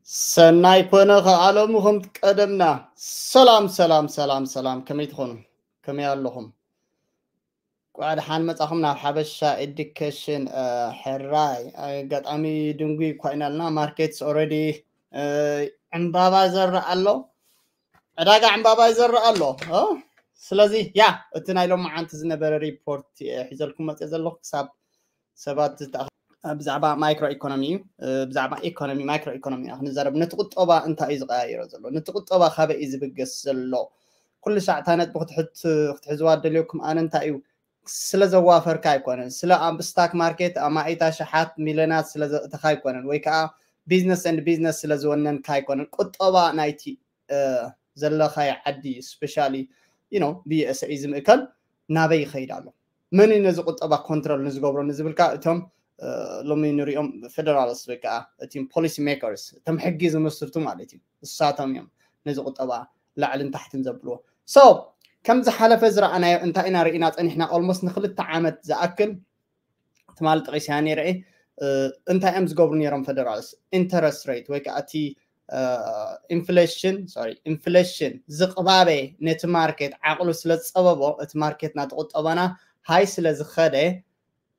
ሰናይ ኮነ ከዓለሙ ከም ቀደምና። ሰላም ሰላም ሰላም ሰላም፣ ከመይ ትኾኑ? ከመይ ኣለኹም? ቋዕ ደሓን መጻኹም ናብ ሓበሻ ኤዱኬሽን። ሕራይ ኣጋጣሚ ድንጉይ እኳ ኢና ኣልና። ማርኬትስ ኦልሬዲ ዕምባባ ይዘርእ ኣሎ። ዕዳጋ ዕምባባ ይዘርእ ኣሎ። ስለዚ ያ፣ እቲ ናይ ሎም መዓንቲ ዝነበረ ሪፖርት ሒዘልኩም መፅእ ዘለኹ። ክሳብ ሰባት ብዛዕባ ማይክሮ ኢኮኖሚ እዩ። ብዛዕባ ኢኮኖሚ፣ ማይክሮ ኢኮኖሚ ኢና ክንዛረብ። ነቲ ቁጠባ እንታይ እዩ ዝቀያየሮ ዘሎ? ነቲ ቁጠባ ካበይ እዩ ዝብገስ ዘሎ? ኩሉ ሻዕ እታ ነጥቢ ክትሕዝዋ ደልየኩም። ኣነ እንታይ እዩ ስለ ዘዋፈርካ ኣይኮነን፣ ስለ ኣብ ስታክ ማርኬት ኣማኢታ ሸሓት ሚልዮናት ስለ ዘእተኻ ኣይኮነን፣ ወይ ከዓ ቢዝነስ ኤንድ ቢዝነስ ስለ ዝወነንካ ኣይኮነን። ቁጠባ ናይቲ ዘለኻይ ዓዲ፣ ስፔሻሊ ብዩኤስኤ ዝምእከል፣ ናበይ ይኸይድ ኣሎ? መን እዩ ነዚ ቁጠባ ኮንትሮል ንዝገብሮ ንዝብልካ፣ እቶም ሎሚ ንሪኦም ፌደራልስ ወይ ከዓ እቲ ፖሊሲ ሜከርስ፣ እቶም ሕጊ ዝምስርቱ ማለት እዩ። እሳቶም እዮም ነዚ ቁጠባ ላዕልን ታሕትን ዘብልዎ። ሶ ከም ዝሓለፈ ዝረኣናዮ እንታይ ኢና ርኢና ፀኒሕና? ኦልሞስት ንክልተ ዓመት ዝኣክል ትማሊ ጠቂስያ ነይረ እየ። እንታይ እዮም ዝገብሩ ነይሮም ፌደራልስ? ኢንተረስት ሬት ወይ ከዓ እቲ ኢንፍሌሽን፣ ሶሪ፣ ኢንፍሌሽን ዝቕባበ ነቲ ማርኬት ዓቕሉ ስለ ዝፀበቦ፣ እቲ ማርኬት ናቲ ቁጠባና ሃይ ስለ ዝኸደ፣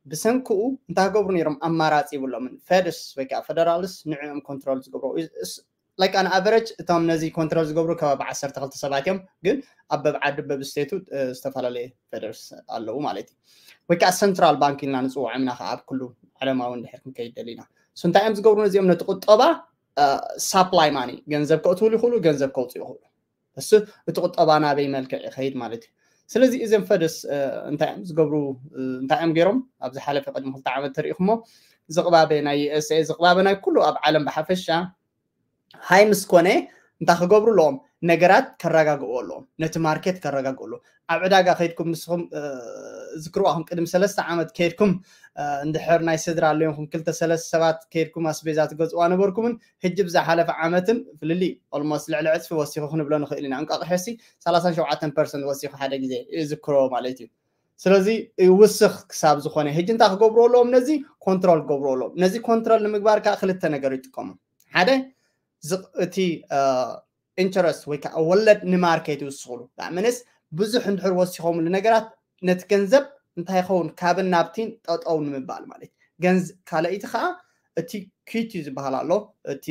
ብሰንክኡ እንታይ ክገብሩ ነይሮም? ኣማራፂ ይብሎምን። ፌድስ ወይ ከዓ ፌደራልስ ንዕኦም ኮንትሮል ዝገብሩ። ላይክ ኣን ኣቨሬጅ እቶም ነዚ ኮንትሮል ዝገብሩ ከባቢ ዓሰርተ ክልተ ሰባት እዮም፣ ግን ኣብ በብዓዲ በብስቴቱ ዝተፈላለየ ፌደርስ ኣለዉ ማለት እዩ። ወይ ከዓ ሰንትራል ባንክ ኢልና ንፅውዖም ኢና ከዓ ኣብ ኩሉ ዓለማዊ እንድሕር ክንከይድ ደሊና። ሶ እንታይ እዮም ዝገብሩ ነዚኦም? ነቲ ቁጠባ ሳፕላይ ማኒ፣ ገንዘብ ከእትውሉ ይኽእሉ፣ ገንዘብ ከውፅኡ ይኽእሉ። እሱ እቲ ቁጠባ ናበይ መልክዕ ይኸይድ ማለት እዩ። ስለዚ እዞም ፌድስ እንታይ እዮም ዝገብሩ? እንታይ እዮም ገይሮም? ኣብ ዝሓለፈ ቅድሚ ክልተ ዓመት ተሪኢኹሞ፣ ዝቕባበ ናይ ዩኤስኤ፣ ዝቕባበ ናይ ኩሉ ኣብ ዓለም ብሓፈሻ ሃይ ምስ ኮነ እንታይ ክገብሩ ኣለዎም? ነገራት ከረጋግእዎ ኣለዎም። ነቲ ማርኬት ከረጋግእሉ። ኣብ ዕዳጋ ከይድኩም ንስኹም ዝክርዋ፣ ከም ቅድሚ ሰለስተ ዓመት ከይድኩም እንድሕር ናይ ስድራ ኣለኹም ክልተ ሰለስተ ሰባት ከይድኩም ኣስቤዛ ትገዝእዋ ነበርኩምን፣ ሕጂ ብዝሓለፈ ዓመትን ፍልልይ ኦልሞስት ልዕሊ ዕፅፊ ወሲኹ ክንብሎ ንኽእል ኢና። እንቋቑሖ ሲ ሰላሳን ሸውዓተን ፐርሰንት ወሲኹ ሓደ ግዜ ይዝክሮ ማለት እዩ። ስለዚ ይውስኽ ክሳብ ዝኾነ ሕጂ እንታይ ክገብሩ ኣለዎም? ነዚ ኮንትሮል ክገብሩ ኣለዎም። ነዚ ኮንትሮል ንምግባር ከዓ ክልተ ነገር ይጥቀሙ። ሓደ እቲ ኢንተረስት ወይ ከዓ ወለድ ንማርኬት ይውስኽሉ። ምንስ ብዙሕ እንድሕር ወሲኾምሉ ነገራት ነቲ ገንዘብ እንታይ ይኸውን? ካብን ናብቲን ጠጠው ንምባል ማለት። ገንዝ ካልኣይቲ ከዓ እቲ ኪቲ ዝበሃል ኣሎ። እቲ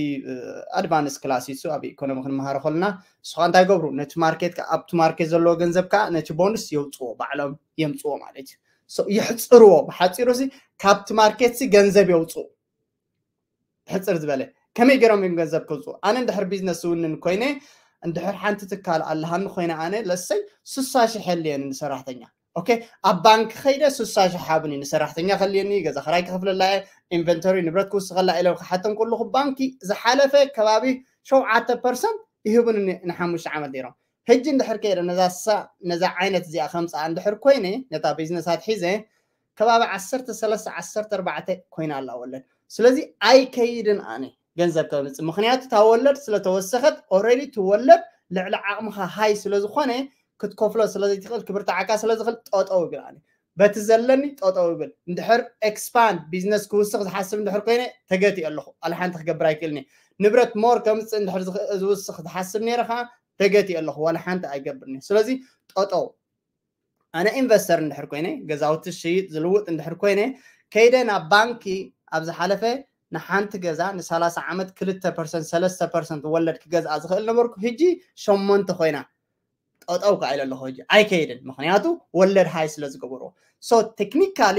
ኣድቫንስ ክላስ እሱ ኣብ ኢኮኖሚ ክንመሃሮ ከለና እሱ ከዓ እንታይ ይገብሩ? ነቲ ማርኬት፣ ኣብቲ ማርኬት ዘለዎ ገንዘብ ከዓ ነቲ ቦንድስ የውፅዎ፣ ባዕሎም የምፅዎ ማለት እዩ። የሕፅርዎ። ብሓፂሩ ሲ ካብቲ ማርኬት ሲ ገንዘብ የውፅኡ። ሕፅር ዝበለ ከመይ ገይሮም እዮም ገንዘብ ክውፅኡ? ኣነ እንድሕር ቢዝነስ ዝውንን ኮይነ፣ እንድሕር ሓንቲ ትካል ኣለሃኒ ኮይነ፣ ኣነ ለሰይ ስሳ ሽሕ የልየኒ ንሰራሕተኛ። ኦኬ፣ ኣብ ባንክ ከይደ ስሳ ሽሕ ሃብኒ፣ ንሰራሕተኛ ከልየኒ፣ ገዛ ክራይ ክኽፍለላ እየ፣ ኢንቨንቶሪ ንብረት ክውስኸላ ኢለ ክሓቶም ከለኹ፣ ባንኪ ዝሓለፈ ከባቢ ሸውዓተ ፐርሰንት ይህቡኒ ንሓሙሽተ ዓመት ነይሮም። ሕጂ እንድሕር ከይደ ነዛ ሳ ነዛ ዓይነት እዚኣ ከምፅኣ እንድሕር ኮይነ፣ ነታ ቢዝነሳት ሒዘ ከባቢ ዓሰርተ ሰለስተ ዓሰርተ ኣርባዕተ ኮይና ኣላ ወለድ። ስለዚ ኣይከይድን ኣነ ገንዘብ ከምፅእ፣ ምክንያቱ እታ ወለድ ስለተወሰኸት፣ ኦልሬዲ እቲ ወለድ ልዕሊ ዓቕምኻ ሃይ ስለዝኾነ ክትከፍሎ ስለዘይትኽእል፣ ክብርትዓካ ስለዝኽእል ጠጠው ይብል ኣነ። በቲ ዘለኒ ጠጠው ይብል። እንድሕር ኤክስፓንድ ቢዝነስ ክውስኽ ዝሓስብ እንድሕር ኮይነ ተገቲኡ ኣለኹ። ዋላ ሓንቲ ክገብር ኣይክእልን እየ። ንብረት ሞር ከምፅእ እንድሕር ዝኽ- ዝውስኽ ዝሓስብ ነይረ ከዓ ተገቲኡ ኣለኹ። ዋላ ሓንቲ ኣይገብርን እየ። ስለዚ ጠጠው። ኣነ ኢንቨስተር እንድሕር ኮይነ፣ ገዛውቲ ሽይጥ ዝልውጥ እንድሕር ኮይነ፣ ከይደ ናብ ባንኪ ኣብ ዝሓለፈ ንሓንቲ ገዛ ንሰላሳ ዓመት ክልተ ፐርሰንት ሰለስተ ፐርሰንት ወለድ ክገዝኣ ዝኽእል ነበርኩ። ሕጂ ሸሞንተ ኮይና ጠጠው ከዓ ኢለ ኣለኹ። ሕጂ ኣይከይድን፣ ምክንያቱ ወለድ ሃይ ስለ ዝገበርዎ። ሶ ቴክኒካሊ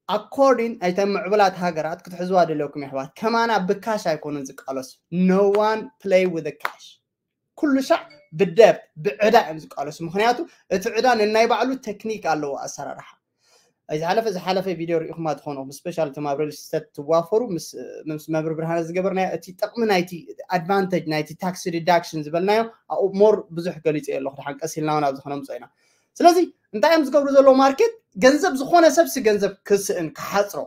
ኣኮርዲን ኣይተ ምዕቡላት ሃገራት ክትሕዝዋ ደለኩም የሕዋት፣ ከማና ብካሽ ኣይኮኑን ዝቃለሱ። No one play with cash። ኩሉ ሻዕ ብደብት ብዕዳ እዮም ዝቃለሱ። ምክንያቱ እቲ ዕዳ ነናይ ባዕሉ ቴክኒክ ኣለዎ ኣሰራርሓ። ዝሓለፈ ዝሓለፈ ቪድዮ ርኢኹማ ትኾኑ፣ ስፔሻል እቶም ኣብ ሪል ስቴት ትዋፈሩ ምስ ምስ መምህር ብርሃነ ዝገበርናዮ እቲ ጥቕሚ ናይቲ ኣድቫንቴጅ ናይቲ ታክስ ዲዳክሽን ዝበልናዮ ኣብኡ ሞር ብዙሕ ገሊፀ ኣለኹ። ድሓን ቀስ ኢልና እውን ኣብዚ ክነምፅኦ ኢና። ስለዚ እንታይ እዮም ዝገብሩ ዘለዉ? ማርኬት ገንዘብ ዝኾነ ሰብሲ ገንዘብ ክስእን ክሓፅሮ፣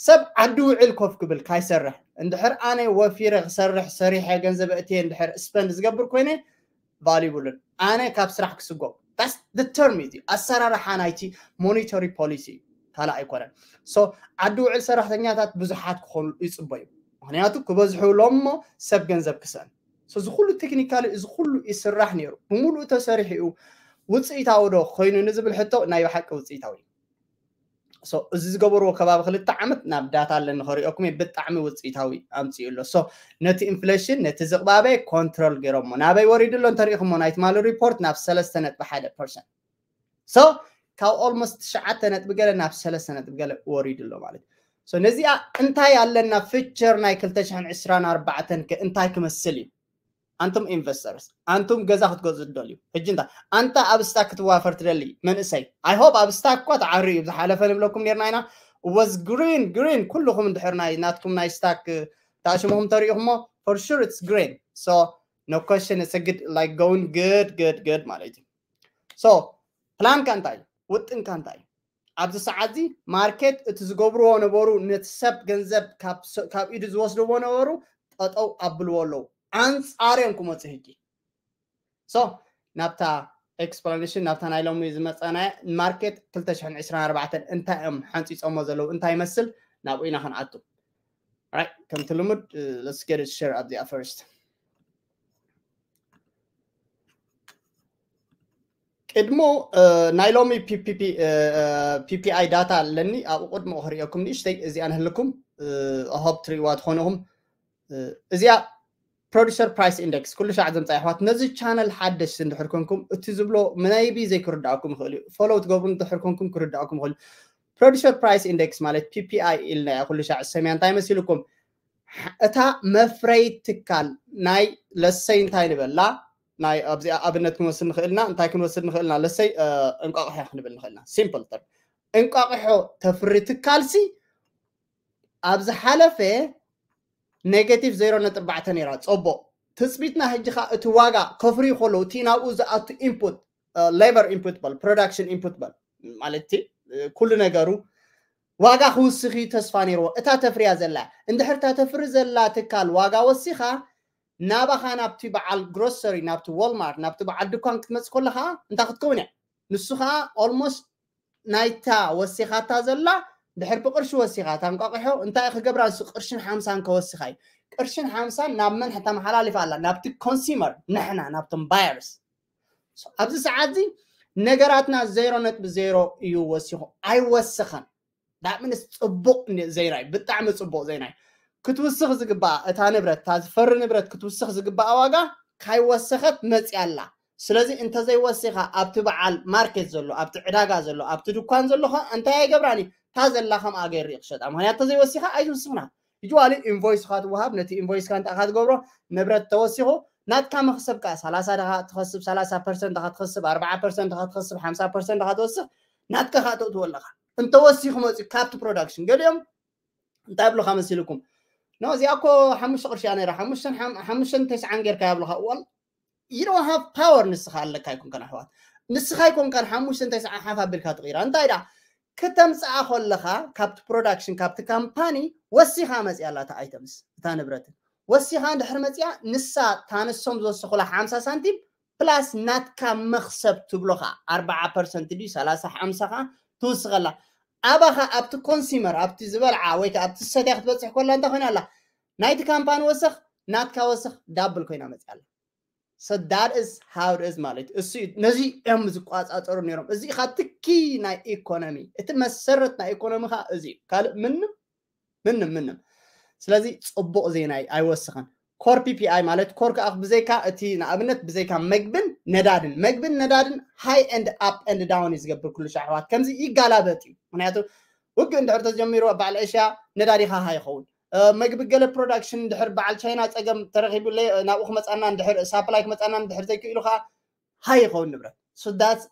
ሰብ ዓዲ ውዕል ኮፍ ክብል ካይሰርሕ፣ እንድሕር ኣነ ወፊረ ክሰርሕ ሰሪሐ ገንዘብ እትየ እንድሕር ስፐንድ ዝገብር ኮይነ ቫሉ ይብሉን። ኣነ ካብ ስራሕ ክስጎም። That's the term እዩ። ኣሰራርሓ ናይቲ ሞኒተሪ ፖሊሲ ካልእ ኣይኮነን። ሶ ዓዲ ውዕል ሰራሕተኛታት ብዙሓት ክኾኑ ይፅበዩ። ምክንያቱ ክበዝሑ ሎም እሞ ሰብ ገንዘብ ክስእን። So እዚ ኩሉ ቴክኒካሊ እዚ ኩሉ ይስራሕ ነይሩ፣ ብምሉኡ ተሰሪሑ እዩ። ውፅኢታዊ ዶ ኮይኑ ንዝብል ሕቶ ናይ ብሓቂ ውፅኢታዊ እዩ። So እዚ ዝገበርዎ ከባቢ ክልተ ዓመት ናብ ዳታ ኣለኒ ከሪኦኩም እየ፣ ብጣዕሚ ውፅኢታዊ ኣምፅኡ ኣሎ። So ነቲ ኢንፍሌሽን ነቲ ዝቕባበ ኮንትሮል ገይሮሞ ናበይ ወሪዱ ኣሎ እንተሪኢኹሞ ናይ ትማሊ ሪፖርት ናብ ሰለስተ ነጥቢ ሓደ ፐርሰንት። So ካብ ኦልሞስት ትሽዓተ ነጥቢ ገለ ናብ ሰለስተ ነጥቢ ገለ ወሪዱ ኣሎ ማለት እዩ። So ነዚኣ እንታይ ኣለና ፊቸር ናይ ክልተ ሽሕን ዕስራን ኣርባዕተን ከ እንታይ ክመስል እዩ? ኣንቱም ኢንቨስተርስ፣ ኣንቱም ገዛ ክትገዝኡ ትደልዩ፣ ሕጂ እንታይ ኣንታ ኣብ ስታክ ክትዋፈር ትደሊ መንእሰይ፣ I hope ኣብ ስታክ እኳ ተዓርዩ እዩ። ዝሓለፈ ንብለኩም ነርና ኢና፣ was green green። ኩልኹም እንድሕር ናይ ናትኩም ናይ ስታክ ተኣሽምኹም ተሪኢኹሞ፣ for sure it's green። So no question, it's a good, like, going good good good ማለት እዩ። So ፕላንካ እንታይ እዩ? ውጥንካ እንታይ እዩ? ኣብዚ ሰዓት እዚ ማርኬት እቲ ዝገብርዎ ነበሩ ነቲ ሰብ ገንዘብ ካብ ስ- ካብ ኢዱ ዝወስድዎ ነበሩ ጠጠው ኣብልዎ ኣለዉ። ኣንጻር እዮም ክመፁ ሕጂ። So ናብታ ኤክስፕላኔሽን ናብታ ናይ ሎሚ ዝመፀና ማርኬት ክልተ ሽሕን ዕስራን ኣርባዕተን እንታይ እዮም ሓንፂፆሞ ዘለዉ እንታይ ይመስል ናብኡ ኢና ክንኣቱ። Right፣ ከምቲ ልሙድ let's get it share ኣብዚኣ first። ቅድሙ ናይ ሎሚ ፒፒአይ ዳታ ኣለኒ፣ ኣብኡ ቅድሙ ክርእየኩም ንእሽተይ እዚኣ ንህልኩም። ሆፕ ትርእይዋ ትኾንኹም። እዚኣ ፕሮዲሰር ፕራይስ ኢንደክስ ኩሉ ሻዕ ዘምፃ ኣሕዋት። ነዚ ቻነል ሓደሽ እንድሕር ኮንኩም እቲ ዝብሎ ምናይቢ ዘይክርዳእኩም ይኽእል እዩ። ፎሎው ትገብሩ እንድሕር ኮንኩም ክርዳእኩም ይኽእል እዩ። ፕሮዲሰር ፕራይስ ኢንደክስ ማለት ፒፒኣይ ኢልና እያ ኩሉ ሻዕ ዝሰምያ። እንታይ መሲልኩም? እታ መፍረይ ትካል ናይ ለሰይ እንታይ ንበላ ናይ ኣብዚኣ ኣብነት ክንወስድ ንኽእልና እንታይ ክንወስድ ንኽእልና ለሰይ እንቋቑሖ ክንብል ንኽእልና ሲምፕል ተር እንቋቑሖ ተፍሪ ትካልሲ ኣብ ዝሓለፈ ኔጌቲቭ ዜሮ ነጥቢ ኣርባዕተ ነይራ። ፀቡቕ ትፅቢትና ሕጂ ኸዓ እቲ ዋጋ ከፍርዩ ከለዉ እቲ ናብኡ ዝኣቱ ኢንፑት ሌበር ኢንፑት በል ፕሮዳክሽን ኢንፑት በል ማለት እቲ ኩሉ ነገሩ ዋጋ ክውስኽ እዩ ተስፋ ነይርዎ። እታ ተፍርያ ዘላ እንድሕር እታ ተፍሪ ዘላ ትካል ዋጋ ወሲኻ ናባኻ ናብቲ በዓል ግሮሰሪ ናብቲ ዎልማርት ናብቲ በዓል ድኳን ክትመፅእ ከለኻ እንታይ ክትከውን እያ? ንሱ ኸዓ ኦልሞስት ናይታ ወሲኻታ ዘላ ድሕር ብቅርሺ ወሲኻ እታ እንቋቑሖ እንታይ ክገብራ ንሱ ቅርሽን ሓምሳን ከወስኻ እዩ። ቅርሽን ሓምሳን ናብ መን ተመሓላሊፋ ኣላ? ናብቲ ኮንሱመር ንሕና ናብቶም ባየርስ። ኣብዚ ሰዓት እዚ ነገራትና ዜሮ ነጥቢ ዜሮ እዩ ወሲኹ ኣይወሰኸን። ዳምንስ ፅቡቕ ዜና እዩ፣ ብጣዕሚ ፅቡቕ ዜና እዩ። ክትውስኽ ዝግባኣ እታ ንብረት እታ ዝፈሪ ንብረት ክትውስኽ ዝግባኣ ዋጋ ካይወሰኸት መፅያ ኣላ። ስለዚ እንተዘይወሲኻ ኣብቲ በዓል ማርኬት ዘሎ ኣብቲ ዕዳጋ ዘሎ ኣብቲ ድኳን ዘሎ ኸ እንታይ ኣይገብራን እዩ? እታ ዘላ ከምኣ ገይሩ እዩ ክሸጣ። ምክንያቱ እንተዘይወሲኻ ኣይትውስኽና። ሕጂ ዋሊ ኢንቮይስካ ትወሃብ፣ ነቲ ኢንቮይስካ እንታይ ኢኻ ትገብሮ? ንብረት ተወሲኹ ናትካ መኽሰብ ከኣ ሰላሳ ድኻ ትኸስብ፣ ሰላሳ ፐርሰንት ድኻ ትኸስብ፣ ኣርባዓ ፐርሰንት ድኻ ትኸስብ፣ ሓምሳ ፐርሰንት ድኻ ትወስኽ፣ ናትካ ኸኣ ተእትዎ ኣለኻ። እንተወሲኹ መፅዩ ካብቲ ፕሮዳክሽን ገሊኦም እንታይ ብሉኻ መሲልኩም? ኖ እዚኣ እኮ ሓሙሽተ ቅርሺ እያ ነይራ፣ ሓሙሽተን ሓም- ሓሙሽተን ተስዓን ጌርካ ይብሉኻ። ዋል you don't have power ንስኻ ኣለካ ኣይኮንካን ኣሕዋት፣ ንስኻ ኣይኮንካን ሓሙሽተን ተስዓን ሓፍ ኣቢልካ ትቕይራ። እንታይ ደኣ ክተምፅኣ ከለኻ ካብቲ ፕሮዳክሽን ካብቲ ካምፓኒ ወሲኻ መፅያ ኣላ እታ ኣይተምስ እታ ንብረትን ወሲኻ እንድሕር መፅያ ንሳ ታንሶም ዝወሰኹላ ሓምሳ ሳንቲም ፕላስ ናትካ መኽሰብ ትብሎ ኸዓ ኣርባዓ ፐርሰንት ድዩ ሰላሳ ሓምሳ ኸዓ ትውስኸላ። ኣባኻ ኣብቲ ኮንሱመር ኣብቲ ዝበልዓ ወይ ከዓ ኣብቲ ሰትያ ክትበፅሕ ከላ እንታይ ኮይና ኣላ? ናይቲ ካምፓኒ ወሰኽ ናትካ ወሰኽ ዳብል ኮይና መፅያ ኣላ። So that is how it is ማለት እዩ። እሱ እዩ ነዚ እዮም ዝቋፃፀሩ ነይሮም። እዚ ኢኻ ትኪ ናይ ኢኮኖሚ፣ እቲ መሰረት ናይ ኢኮኖሚ ኸዓ እዚ እዩ። ካልእ ምንም ምንም ምንም። ስለዚ ፅቡቕ ዜና እዩ፣ ኣይወስኸን። ኮር ፒፒኣይ ማለት ኮር ከዓ ብዘይካ እቲ ንኣብነት ብዘይካ መግብን ነዳድን መግብን ነዳድን ሃይ ኤንድ ኣፕ ኤንድ ዳውን እዩ ዝገብር ኩሉ ሻዕ ኣሕዋት። ከምዚ ይጋላበጥ እዩ። ምክንያቱ ውግእ እንድሕር ተጀሚሩ ኣብ በዓል ኤሽያ ነዳዲ ኻኻ ይኸውን። መግቢ ገለ ፕሮዳክሽን እንድሕር በዓል ቻይና ፀገም ተረኺቡ ናብኡ ክመፃና እንድሕር ሳፕላይ ክመፃና እንድሕር ዘይክኢሉ ከዓ ሃይ ይኸውን ንብረት።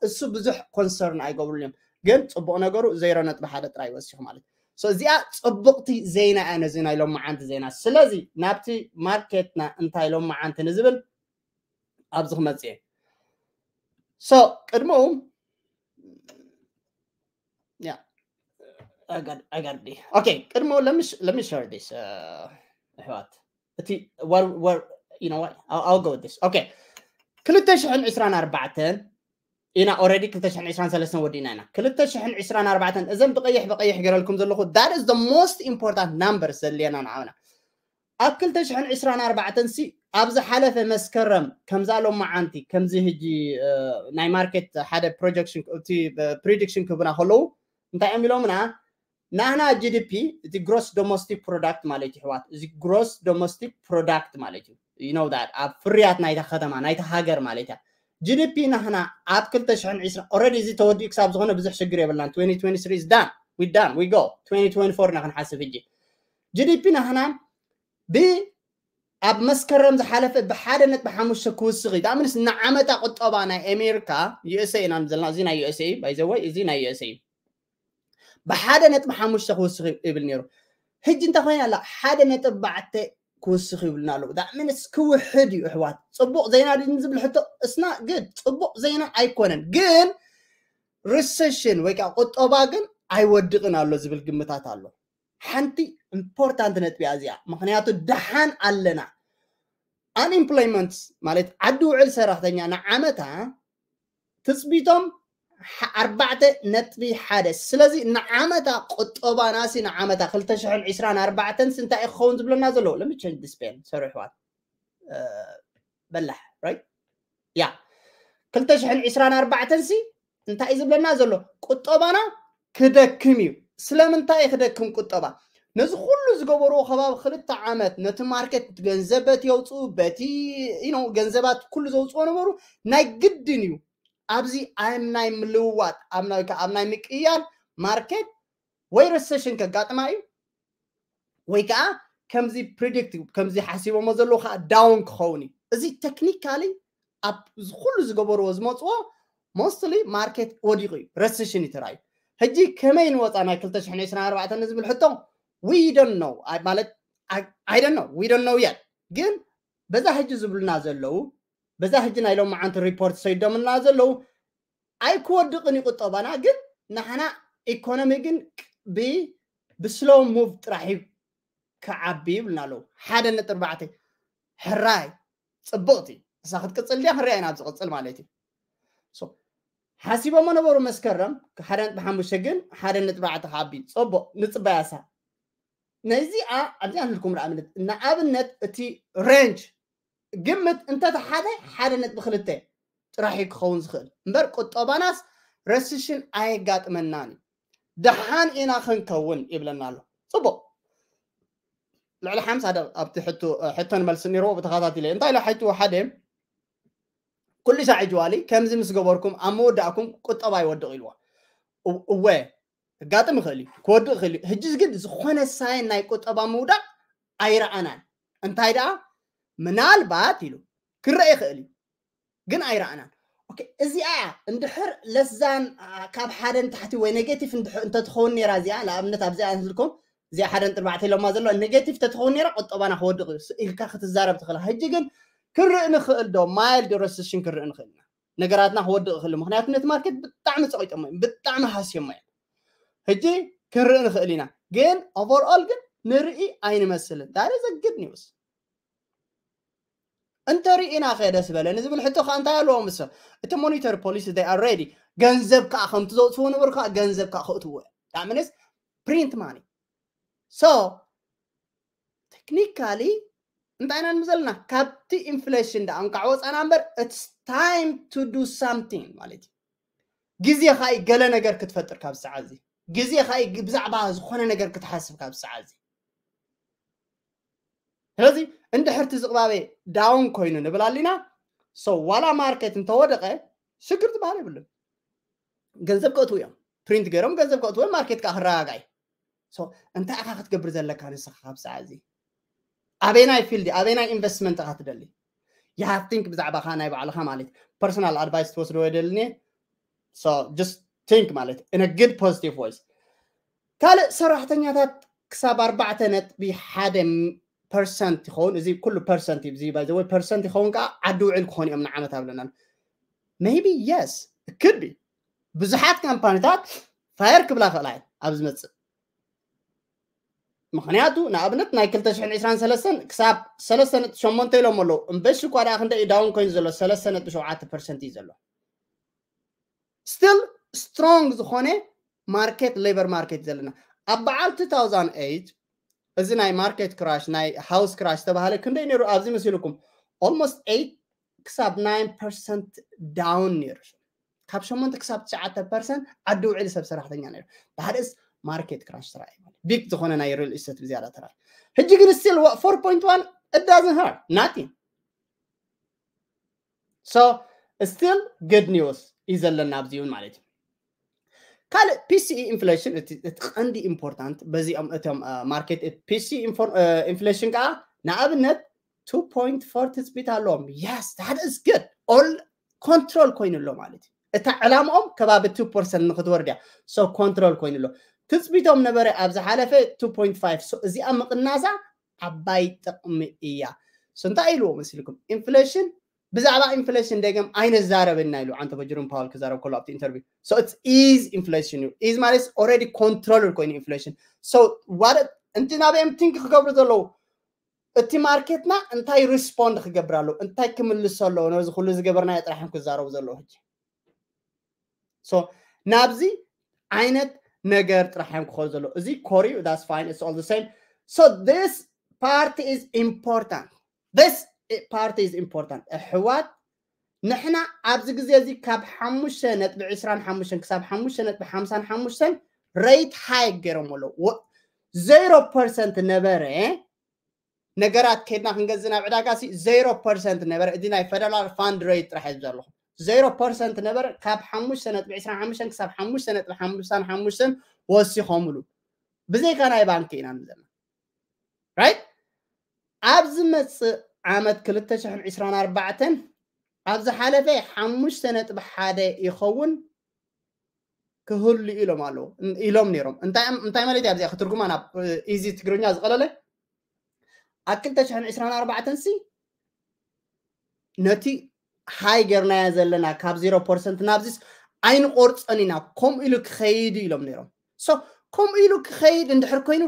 እሱ ብዙሕ ኮንሰርን ኣይገብሩን እዮም። ግን ፅቡቕ ነገሩ ዜሮ ነጥቢ ሓደ ጥራይ ወሲኹ ማለት። እዚኣ ፅቡቕቲ ዜና እያ ነዚ ናይ ሎማዓንቲ ዜና። ስለዚ ናብቲ ማርኬትና እንታይ ሎማዓንቲ ንዝብል ኣብዚ ክመፅእ እየ። So ቅድምኡ yeah I got I got the okay ቅድምኡ let me share this ኣሕዋት እቲ ወር ወር you know what I'll go with this okay ክልተ ሽሕን ዕስራን ኣርባዕተን ኢና already ክልተ ሽሕን ዕስራን ሰለስተን ወዲእና ኢና ክልተ ሽሕን ዕስራን ኣርባዕተን እዘን ብቀይሕ ብቀይሕ ገረልኩም ዘለኹ that is the most important number ዘድልየና ንዓና ኣብ ክልተ ሽሕን ዕስራን ኣርባዕተን ሲ ኣብ ዝሓለፈ መስከረም ከምዛ ሎመዓንቲ ከምዚ ሕጂ ናይ ማርኬት ሓደ ፕሮጀክሽን እቲ ፕሪዲክሽን ክህቡና ከለዉ እንታይ እዮም ኢሎምና? ናህና ጂ ዲ ፒ እቲ ግሮስ ዶሜስቲክ ፕሮዳክት ማለት እዩ ኣሕዋት፣ እዚ ግሮስ ዶሜስቲክ ፕሮዳክት ማለት እዩ you know that ኣብ ፍርያት ናይታ ከተማ ናይታ ሃገር ማለት እያ። ጂ ዲ ፒ ናህና ኣብ ክልተ ሽሕን ዕስራን already እዚ ተወዲኡ ክሳብ ዝኾነ ብዙሕ ሽግር የብልናን። twenty twenty-three is done, we done, we go twenty twenty-four ኢና ክንሓስብ ሕጂ። ጂ ዲ ፒ ናህና ብ ኣብ መስከረም ዝሓለፈ ብሓደ ነጥቢ ሓሙሽተ ክውስኽ እዩ። ዳኣ ምንስ ንዓመታ ቁጠባ ናይ ኣሜሪካ ዩ ኤስ ኤ ኢና ዘለና። እዚ ናይ ዩ ኤስ ኤ እዩ by the way፣ እዚ ናይ ዩ ኤስ ኤ እዩ። ብሓደ ነጥቢ ሓሙሽተ ክውስኽ ይብል ነይሩ። ሕጂ እንታይ ኮይና ኣላ? ሓደ ነጥቢ ኣርባዕተ ክውስኽ ይብልና ኣለዉ። ዳኣ ምንስ ክውሕድ እዩ ኣሕዋት። ጽቡቕ ዜና ድዩ ዝብል ሕቶ እስና ግድ ጽቡቕ ዜና ኣይኮነን፣ ግን ሪሰሽን ወይ ከዓ ቁጠባ ግን ኣይወድቕን ኣሎ ዝብል ግምታት ኣሎ። ሓንቲ ኢምፖርታንት ነጥቢ እያ እዚኣ፣ ምክንያቱ ደሓን ኣለና። ኣንኤምፕሎይመንት ማለት ዓዲ ውዕል ሰራሕተኛ ንዓመታ ትፅቢቶም ኣርባዕተ ነጥቢ ሓደ። ስለዚ ንዓመታ ቁጠባናሲ ንዓመታ ክልተ ሽሕን ዕስራን ኣርባዕተን እንታይ ክኸውን ዝብለና ዘለዎ? Let me change this pen, sorry ኣሕዋት። በላሕ right? ያ ክልተ ሽሕን ዕስራን ኣርባዕተን ሲ እንታይ እዩ ዝብለና ዘሎ? ቁጠባና ክደክም እዩ። ስለምንታይ እዩ ክደክም ቁጠባ? ነዚ ኩሉ ዝገበርዎ ከባቢ ክልተ ዓመት ነቲ ማርኬት ገንዘብ በቲ የውፅኡ በቲ you know ገንዘባት ኩሉ ዘውፅዎ ነበሩ። ናይ ግድን እዩ ኣብዚ ኣብ ናይ ምልውዋጥ ኣብ ናይ ኣብ ናይ ምቅያር ማርኬት ወይ ሪሰሽን ከጋጥማ እዩ ወይ ከዓ ከምዚ ፕሪዲክት ከምዚ ሓሲቦሞ ዘለዉ ከዓ ዳውን ክኸውን እዩ። እዚ ቴክኒካሊ ኣብ ኩሉ ዝገበርዎ ዝመፅዎ ሞስትሊ ማርኬት ወዲቑ እዩ፣ ረሲሽን እዩ ተራእዩ። ሕጂ ከመይ ንወፃ ናይ ክልተ ሽሕን ዕስራን ኣርባዕተን ዝብል ሕቶ we don't know ማለት I don't know, we don't know yet። ግን በዛ ሕጂ ዝብሉና ዘለዉ በዛ ሕጂ ናይ ሎመዓንቲ ሪፖርት ሰይዶምልና ዘለዉ ኣይክወድቕን እዩ ቁጠባና፣ ግን ንሕና ኢኮኖሚ ግን ብ ብስሎው ሙቭ ጥራሕ እዩ ክዓቢ ይብልና ኣለዉ። ሓደ ነጥቢ ኣርባዕተ ሕራይ ፅብቕቲ እሳ ክትቅፅል ድያ ክንሪኣ ኢና ኣብዚ ቅፅል ማለት እዩ። ሓሲቦሞ ነበሩ መስከረም ሓደ ነጥቢ ሓሙሽተ ግን ሓደ ነጥቢ ኣርባዕተ ክዓቢ። ፅቡቕ ንፅበያ እሳ ነዚኣ ኣብዚኣ ንልኩም ንኣብነት ንኣብነት እቲ ሬንጅ ግምት እንተተሓተ ሓደ ነጥቢ ክልተ ጥራሕ እዩ ክኸውን ዝኽእል እምበር ቁጠባናስ ረሲሽን ኣየጋጥመናን እዩ። ደሓን ኢና ክንከውን ይብለና ኣሎ። ፅቡቕ ልዕሊ ሓምሳ ደቕ ኣብቲ ሕቶ ንመልሲ ነይርዎ ብተኸታቲለ እንታይ ኢለ ሓይትዎ ሓደ ኩሉ ሳዕ ጅዋሊ ከምዚ ምስ ገበርኩም ኣብ መወዳእኩም ቁጠባ ይወድቕ ኢልዎ። እወ ኣጋጥም ይኽእል እዩ ክወድቕ ይኽእል እዩ። ሕጂ ግን ዝኾነ ሳይን ናይ ቁጠባ ምውዳቕ ኣይረኣናን። እንታይ ደኣ ምናልባት ኢሉ ክረአ ይኽእል እዩ ግን ኣይረኣናን። እዚኣ እንድሕር ለዛን ካብ ሓደ ንታሕቲ ወይ ኔጌቲቭ እንተትኸውን ነራ እዚኣ ንኣብነት ኣብዚኣ ንስልኩም እዚኣ ሓደ ንጥርባዕተ ኢሎማ ዘሎ ኔጌቲቭ ተትኸውን ነራ ቁጠባና ክወድቕ ኢልካ ክትዛረብ ትኽእል። ሕጂ ግን ክንርኢ ንኽእል ዶ ማይልድ ረሲሽን ክንርኢ ንኽእል ኢና። ነገራትና ክወድቕ ይኽእል ምክንያቱ ነቲ ማርኬት ብጣዕሚ ፀቂጦሞ እዮም ብጣዕሚ ሃስዮሞ እዮም። ሕጂ ክንርኢ ንኽእል ኢና ግን ኦቨርኦል ግን ንርኢ ኣይንመስልን። ዳሪ ዘግድ ኒውስ እንተ ርኢና ከ ደስ በለኒ ዝብል ሕቶ ከዓ እንታይ ኣለዎም እሶ እቲ ሞኒተር ፖሊሲ they are ready ገንዘብ ከዓ ከምቲ ዘውፅዎ ነበሩ ከዓ ገንዘብ ከዓ ክእትዎ እዮም ዳምንስ ፕሪንት ማኒ so ቴክኒካሊ እንታይ ኢና ንብል ዘለና ካብቲ ኢንፍሌሽን ደኣ እንኳዕ ወፃና እምበር it's time to do something ማለት እዩ። ግዜ ከዓ ገለ ነገር ክትፈጥር ካብ ሰዓት እዚ ግዜ ከዓ ብዛዕባ ዝኾነ ነገር ክትሓስብ ካብ ሰዓት እዚ ስለዚ እንድሕር እቲ ዝቕባበ ዳውን ኮይኑ ንብል ኣሊና so ዋላ ማርኬት እንተወደቐ ሽግር ዝበሃል የብሉን። ገንዘብ ከእትዉ እዮም ፕሪንት ገይሮም ገንዘብ ከእትዎ ማርኬት ከዓ ክረጋጋእ እዩ። እንታይ ኢኻ ክትገብር ዘለካ ንስኻ ካብ ሰዓት እዚ ኣበይናይ ፊልድ ኣበይናይ ኢንቨስትመንት ኢኻ ትደሊ you have think ብዛዕባኻ ናይ ባዕልኻ ማለት personal advice ትወስዶ የደልኒ just think ማለት in a good positive ways ካልእ ሰራሕተኛታት ክሳብ ኣርባዕተ ነጥቢ ሓደ ፐርሰንት ይኸውን እዚ ኩሉ ፐርሰንት እዩ by the way ፐርሰንት ይኸውን ከዓ ዓዲ ውዕል ክኾኑ እዮም ንዓመት ኣብለና maybe yes could be ብዙሓት ካምፓኒታት ፋየር ክብላ ክእላ እየን ኣብ ዝመፅእ ምክንያቱ ንኣብነት ናይ ክልተ ሽሕን ዕስራን ሰለስተን ክሳብ ሰለስተ ነጥቢ ሸሞንተ ኢሎም ኣለዉ እምበሺ እኳ ደኣ ክንደ እዩ ዳውን ኮይኑ ዘሎ ሰለስተ ነጥቢ ሸውዓተ ፐርሰንት እዩ ዘሎ still strong ዝኾነ ማርኬት ሌበር ማርኬት ዘለና ኣብ በዓል two thousand eight እዚ ናይ market crash ናይ house crash ተባሃለ ክንደይ ነይሩ ኣብዚ መሲልኩም? Almost eight ክሳብ nine percent down ነይሩ። ካብ ሸሞንተ ክሳብ ትሽዓተ ፐርሰንት ዓዲ ውዕሊ ሰብ ሰራሕተኛ ነይሩ። That is market crash ተራእዩ ማለት big ዝኾነ ናይ real estate ብዝያዳ ተራእዩ። ሕጂ ግን still four point one, it doesn't hurt nothing. So still good news እዩ ዘለና ኣብዚ እውን ማለት እዩ። ካልእ PCE inflation እቲ ቀንዲ important በዚኦም እቶም market PCE inflation ከዓ ንኣብነት two point four ትፅቢት ኣለዎም። Yes, that is good. All control ኮይኑ ኣሎ ማለት እዩ። እታ ዕላምኦም ከባቢ two percent ንክትወርድ እያ። So control ኮይኑ ኣሎ። ትፅቢቶም ነበረ ኣብ ዝሓለፈ two point five። So እዚኣ ምቕናሳ ዓባይ ጥቕሚ እያ። So እንታይ ኢልዎ መሲልኩም? Inflation ብዛዕባ inflation ደገም ኣይነዛረብና ኢሉ ኣንቶኒ ጀሮም ፓወል ክዛረብ ከሎ ኣብቲ interview። So it's ease inflation እዩ። Ease ማለት already control ኮይኑ inflation። So what እንቲ ናበኦም think ክገብሩ ዘለዉ እቲ ማርኬትና እንታይ respond ክገብር ኣለዎ እንታይ ክምልስ ኣለዎ ነዚ ኩሉ ዝገበርናዮ ጥራሕ እዮም ክዛረቡ ዘለዉ ሕጂ። So ናብዚ ዓይነት ነገር ጥራሕ እዮም ክኸዱ ዘለዉ። እዚ ኮሪዩ that's fine, it's all the same. So this part is important. This part is important. ኣሕዋት ንሕና ኣብዚ ግዜ እዚ ካብ ሓሙሽተ ነጥቢ ዕስራን ሓሙሽተን ክሳብ ሓሙሽተ ነጥቢ ሓምሳን ሓሙሽተን rate hike ገይሮም ኣለዉ። Zero percent ነበረ ነገራት ከድና ክንገዝ ናብ ዕዳጋ ሲ zero percent ነበረ። እዚ ናይ federal fund rate ጥራሕ እዩ ዘለኹ zero percent ነበረ። ካብ ሓሙሽተ ነጥቢ ዕስራን ሓሙሽተን ክሳብ ሓሙሽተ ነጥቢ ሓምሳን ሓሙሽተን ወሲኾምሉ ብዘይካ ናይ ባንክ ኢና ንዘና right። ኣብ ዝመፅእ ዓመት ክልተ ሽሕን ዕስራን ኣርባዕተን ኣብ ዝሓለፈ ሓሙሽተ ነጥቢ ሓደ ይኸውን ክህሉ ኢሎም ኣለዉ ኢሎም ነይሮም። እንታይ ማለት እዩ ኣብዚኣ ክትርጉማ ናብ easy ትግርኛ ዝቐለለ ኣብ ክልተ ሽሕን ዕስራን ኣርባዕተን ሲ ነቲ high ጌርናዮ ዘለና ካብ zero percent ናብዚስ ኣይንቆርፀን ኢና ከምኡ ኢሉ ክኸይድ ኢሎም ነይሮም። So ከምኡ ኢሉ ክኸይድ እንድሕር ኮይኑ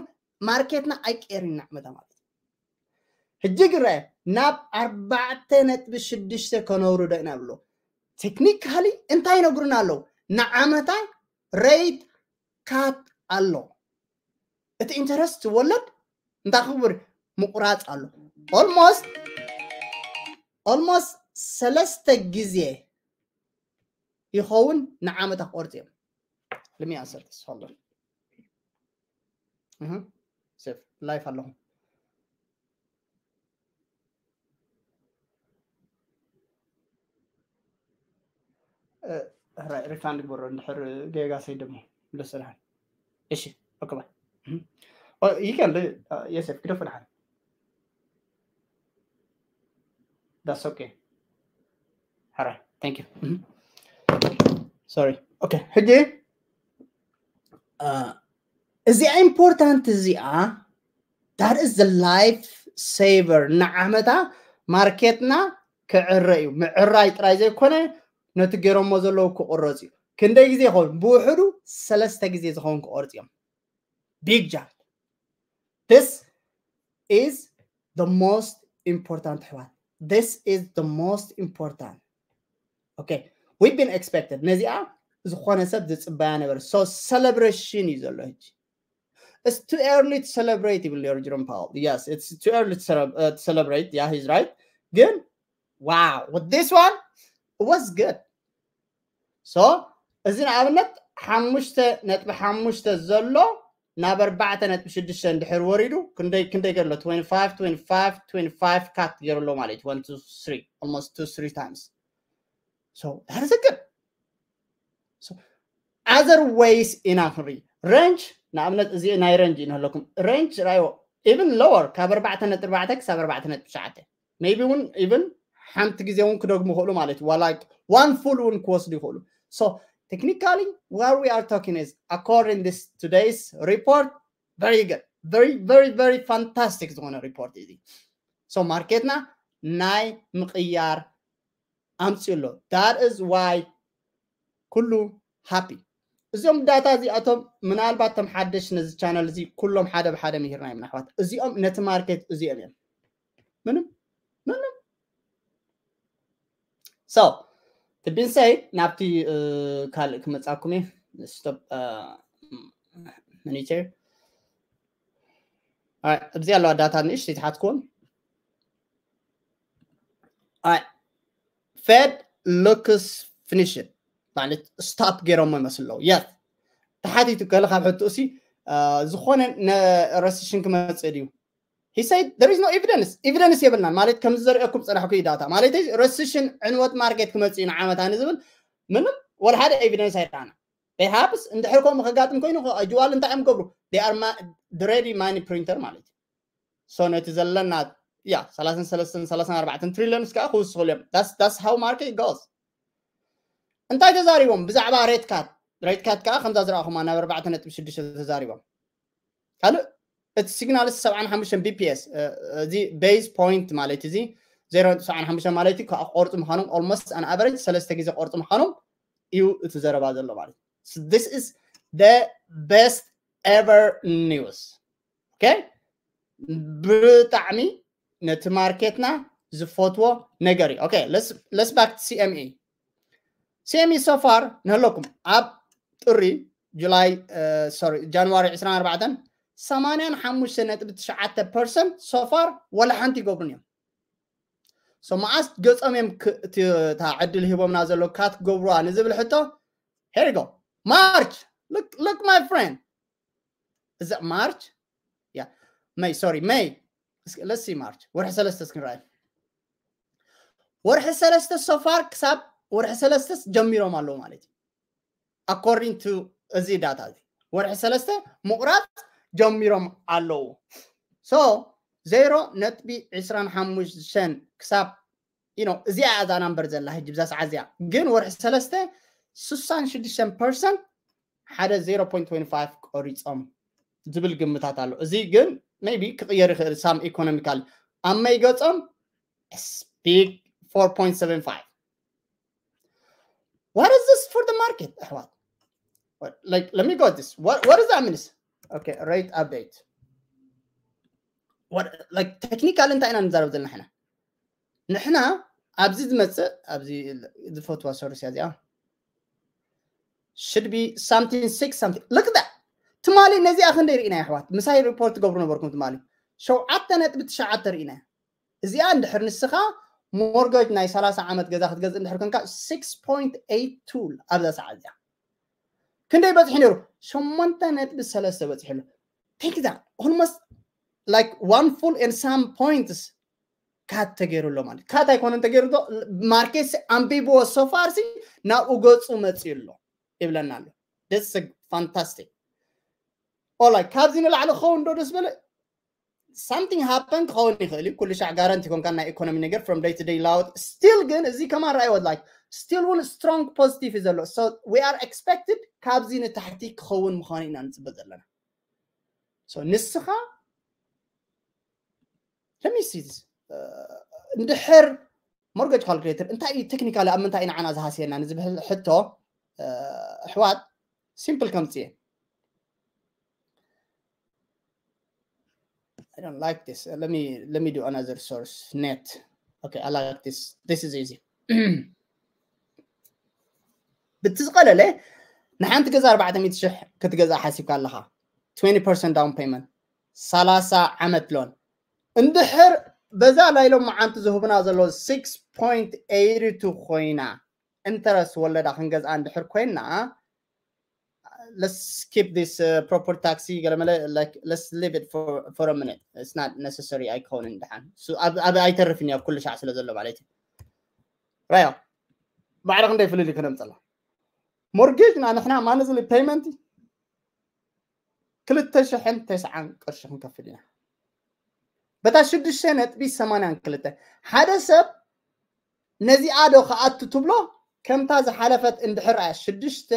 ማርኬትና ኣይቀየርን ኢና ዓመታ ማለት እዩ። ሕጂ ግን ረኣየ ናብ ኣርባዕተ ነጥቢ ሽዱሽተ ከነውርዶ ኢና ብሎ። Technically እንታይ ይነግሩና ኣለዉ? ንዓመታ rate cut ኣሎ። እቲ interest ወለድ እንታይ ክብር ምቁራፅ ኣሎ። Almost almost ሰለስተ ግዜ ይኸውን ንዓመታ ክቆርፅ እዮም። Let me answer this, hold on. Safe life ኣለኹ። Refund ግበሮ እንድሕር ጌጋ ሰይደሞ ደስ ዝልሃል። እሺ okay bye. You can do, የሴፍ ግደፎ ደሓን። That's okay. ሕራይ thank you. Sorry okay ሕጂ እዚኣ important እዚኣ that is the life saver ንዓመታ ማርኬትና ክዕረ እዩ። ምዕራይ ጥራይ ዘይኮነ ነቲ ገይሮሞ ዘለዉ ክቁረፅ እዩ። ክንደይ ግዜ ይኸውን? ብውሕዱ ሰለስተ ግዜ ዝኸውን ክቆርፅ እዮም። Big jump. This is the most important ኣሕዋት. This is the most important. Okay, we've been expected ነዚኣ ዝኾነ ሰብ ዝፅበያ ነበር። So celebration እዩ ዘሎ ሕጂ። It's too early to celebrate ይብል ነይሩ ጀሮም ፓወል። Yes, it's too early to celebrate. Yeah, he's right. ግን wow, with this one it was good. So እዚ ንኣብነት ሓሙሽተ ነጥቢ ሓሙሽተ ዘሎ ናብ ኣርባዕተ ነጥቢ ሽዱሽተ እንድሕር ወሪዱ ክንደይ ክንደይ ገሎ twenty-five twenty-five twenty-five cut ገይሩ ኣሎ ማለት እዩ። One two three, almost two three times. So that is a good. So other ways ኢና ክንርኢ። Range ንኣብነት እዚ ናይ range እዩ ንህለኩም። Range ራዮ even lower ካብ ኣርባዕተ ነጥቢ ኣርባዕተ ክሳብ ኣርባዕተ ነጥቢ ትሽዓተ maybe እውን even ሓንቲ ግዜ እውን ክደግሙ ይኽእሉ ማለት እዩ። ዋላ one full እውን ክወስዱ ይኽእሉ። So technically what we are talking is according this today's report, very good, very very very fantastic ዝኾነ report እዩ። So ማርኬትና ናይ ምቕያር ኣምፅኡ ኣሎ። That is why ኩሉ happy። እዚኦም data እዚኣቶም ምናልባት ተም ሓደሽ ነዚ channel እዚ ኩሎም ሓደ ብሓደ ምሂርና እዮም ኣሕዋት። እዚኦም ነቲ ማርኬት እዚኦም እዮም። ምንም ምንም So to be said ናብቲ ካልእ ክመፃኩም እየ። Stop monitor. ኣብዚ ኣለዋ ዳታ ንእሽተይ ትሓትኩን። Fed looks finished ማለት ስታፕ ገይሮሞ ይመስል ኣለዉ። የስ፣ ተሓቲቱ ከለ ካብ ሕትኡ ሲ ዝኾነ ረሲሽን ክመፅእ ድዩ? He said there is no evidence. Evidence የብልናን ማለት ከምዚ ዘርእየኩም ዝፀናሕኩ እዩ ዳታ ማለት ረሲሽን ዕንወት ማርኬት ክመፅእ እዩ ንዓመታ ንዝብል ምንም ወላ ሓደ ኤቪደንስ ኣይረኣና። Perhaps እንድሕር ከምኡ ከጋጥም ኮይኑ ኣጅዋል እንታይ እዮም ገብሩ? They are ready money printer ማለት እዩ። So ነቲ ዘለና ያ ሰላሳን ሰለስተን ሰላሳን ኣርባዕተን ትሪሊዮንስ ከዓ ክውስኽሉ እዮም። That's how market goes። እንታይ ተዛሪቦም ብዛዕባ ሬት ካት? ሬት ካት ከዓ ከምዛ ዝረኣኹማ ናብ ኣርባዕተ ነጥቢ ሽዱሽተ ተዛሪቦም። ካልእ እቲ ሲግናል ሰብዓን ሓሙሽተን ቢፒኤስ እዚ ቤዝ ፖይንት ማለት እዚ ዜሮ ነጥቢ ሰብዓን ሓሙሽተን ማለት እዩ ክቆርፁ ምዃኖም almost on average ሰለስተ ግዜ ቆርፁ ምዃኖም እዩ እቲ ዘረባ ዘሎ ማለት እዩ። This is the best ever news። Okay? ብጣዕሚ ነቲ ማርኬትና ዝፈትዎ ነገር እዩ። Okay, let's back to CME. CME so far ንህለኩም ኣብ ጥሪ ጁላይ ሶሪ ጃንዋሪ ዕስራን ኣርባዕተን ሰማንያን ሓሙሽተ ነጥቢ ትሽዓተ ፐርሰንት so far ወላ ሓንቲ ይገብሩን እዮም። So መዓስ ገጾም እዮም እታ ዕድል ሂቦምና ዘሎ ካት ክገብሩዋ ንዝብል ሕቶ? Here you go. March. Look, look, my friend. Is it March? Yeah. May, sorry, May. Let's see March. ወርሒ ሰለስተ እስክንረኣዩ። ወርሒ ሰለስተ so far ክሳብ ወርሒ ሰለስተስ ጀሚሮም ኣለዉ ማለት እዩ። According to እዚ ዳታ እዚ ወርሒ ሰለስተ ምቑራፅ ጀሚሮም ኣለዉ። So ዜሮ ነጥቢ ዕስራን ሓሙሽተን ክሳብ you know እዚኣ እዛ ናምበር ዘላ ሕጂ ብዛ ሰዓት እዚኣ ግን ወርሒ ሰለስተ ስሳን ሽዱሽተን ፐርሰንት ሓደ ዜሮ ፖይንት ትወንቲ ፋይቭ ቆሪፆም ዝብል ግምታት ኣሎ። እዚ ግን maybe ክቕየር ይኽእል ሳም ኢኮኖሚካል ኣብ መይ ገፆም ስፒክ ፎር ፖይንት ሰቨን ፋይቭ What is this for the market? ኣሕዋት like let me go this what what is that means? Okay, rate update. What like technical እንታይ ኢና ንዛረብ ዘለና ሕና? ንሕና ኣብዚ ዝመፅእ ኣብዚ ዝፈትዋ ሰርስ እያ እዚኣ should be something six something. Look at that. ትማሊ ነዚኣ ክንደይ ርኢና ኣሕዋት? ምሳይ ሪፖርት ትገብሩ ነበርኩም ትማሊ ሸውዓተ ነጥቢ ትሽዓተ ርኢና። እዚኣ እንድሕር ንስኻ ሞርገጅ ናይ ሰላሳ ዓመት ገዛ ክትገዝእ እንድሕር ኮንካ six point eight two ኣብዛ ሰዓት እዚኣ ክንደይ በፂሑ ነይሩ? ሸሞንተ ነጥቢ ሰለስተ በፂሑ ኣሎ። Take that. Almost like one full and some points ካት ተገይሩ ኣሎ ማለት ካት ኣይኮነን ተገይሩ ዶ ማርኬት ኣንቢብዎ so far ሲ ናብኡ ገፁ መፅኡ ኣሎ ይብለና ኣሎ። That's fantastic. Alright, ካብዚ ንላዕሊ ክኸውን ዶ ደስ በለ? Something happen ክኸውን ይኽእል እዩ። ኩሉ ሻዕ ጋረንቲ ኮንካ ናይ ኢኮኖሚ ነገር from day to day ላውት still ግን እዚ ከማን ራእይዎ like still እውን strong positive እዩ ዘሎ። So we are expected ካብዚ ንታሕቲ ክኸውን ምዃኑ ኢና ንፅበ ዘለና። So ንስኻ let me see እንድሕር ሞርገጅ ካልኩሌተር እንታይ እዩ ቴክኒካሊ ኣብ ምንታይ ንዓና ዝሃስየና ንዝብል ሕቶ ኣሕዋት ሲምፕል ከምፅእ I don't like this. Let me let me do another source net. Okay, I like this. This is easy. ብቲ ዝቐለለ ንሓንቲ ገዛ ኣርባዕተ ሚእቲ ሽሕ ክትገዝኣ ሓሲብካ ኣለኻ twenty percent down payment ሰላሳ ዓመት ሎን እንድሕር በዛ ናይ ሎም መዓንቲ ዝህቡና ዘሎ six point eight two ኮይና ኢንተረስት ወለዳ ክንገዝኣ እንድሕር ኮይና let's skip this uh, property tax ገለመለ like let's leave it for for a minute. It's not necessary ኣይከውንን ድሓን ኣብ ኣይተርፍን ኣብ ኩሉ ሻዕ ስለ ዘሎ ማለት እዩ። ራዮ ባዕሪ ክንደይ ፍልልይ ከነምፀላ ሞርጌጅ ና ንሕና monthly payment ክልተ ሽሕን ተስዓን ቅርሺ ክንከፍል ኢና። በታ ሽዱሽተ ነጥቢ ሰማንያን ክልተ ሓደ ሰብ ነዚኣ ዶ ክኣቱ ትብሎ? ከምታ ዝሓለፈት እንድሕር ኣያ ሽዱሽተ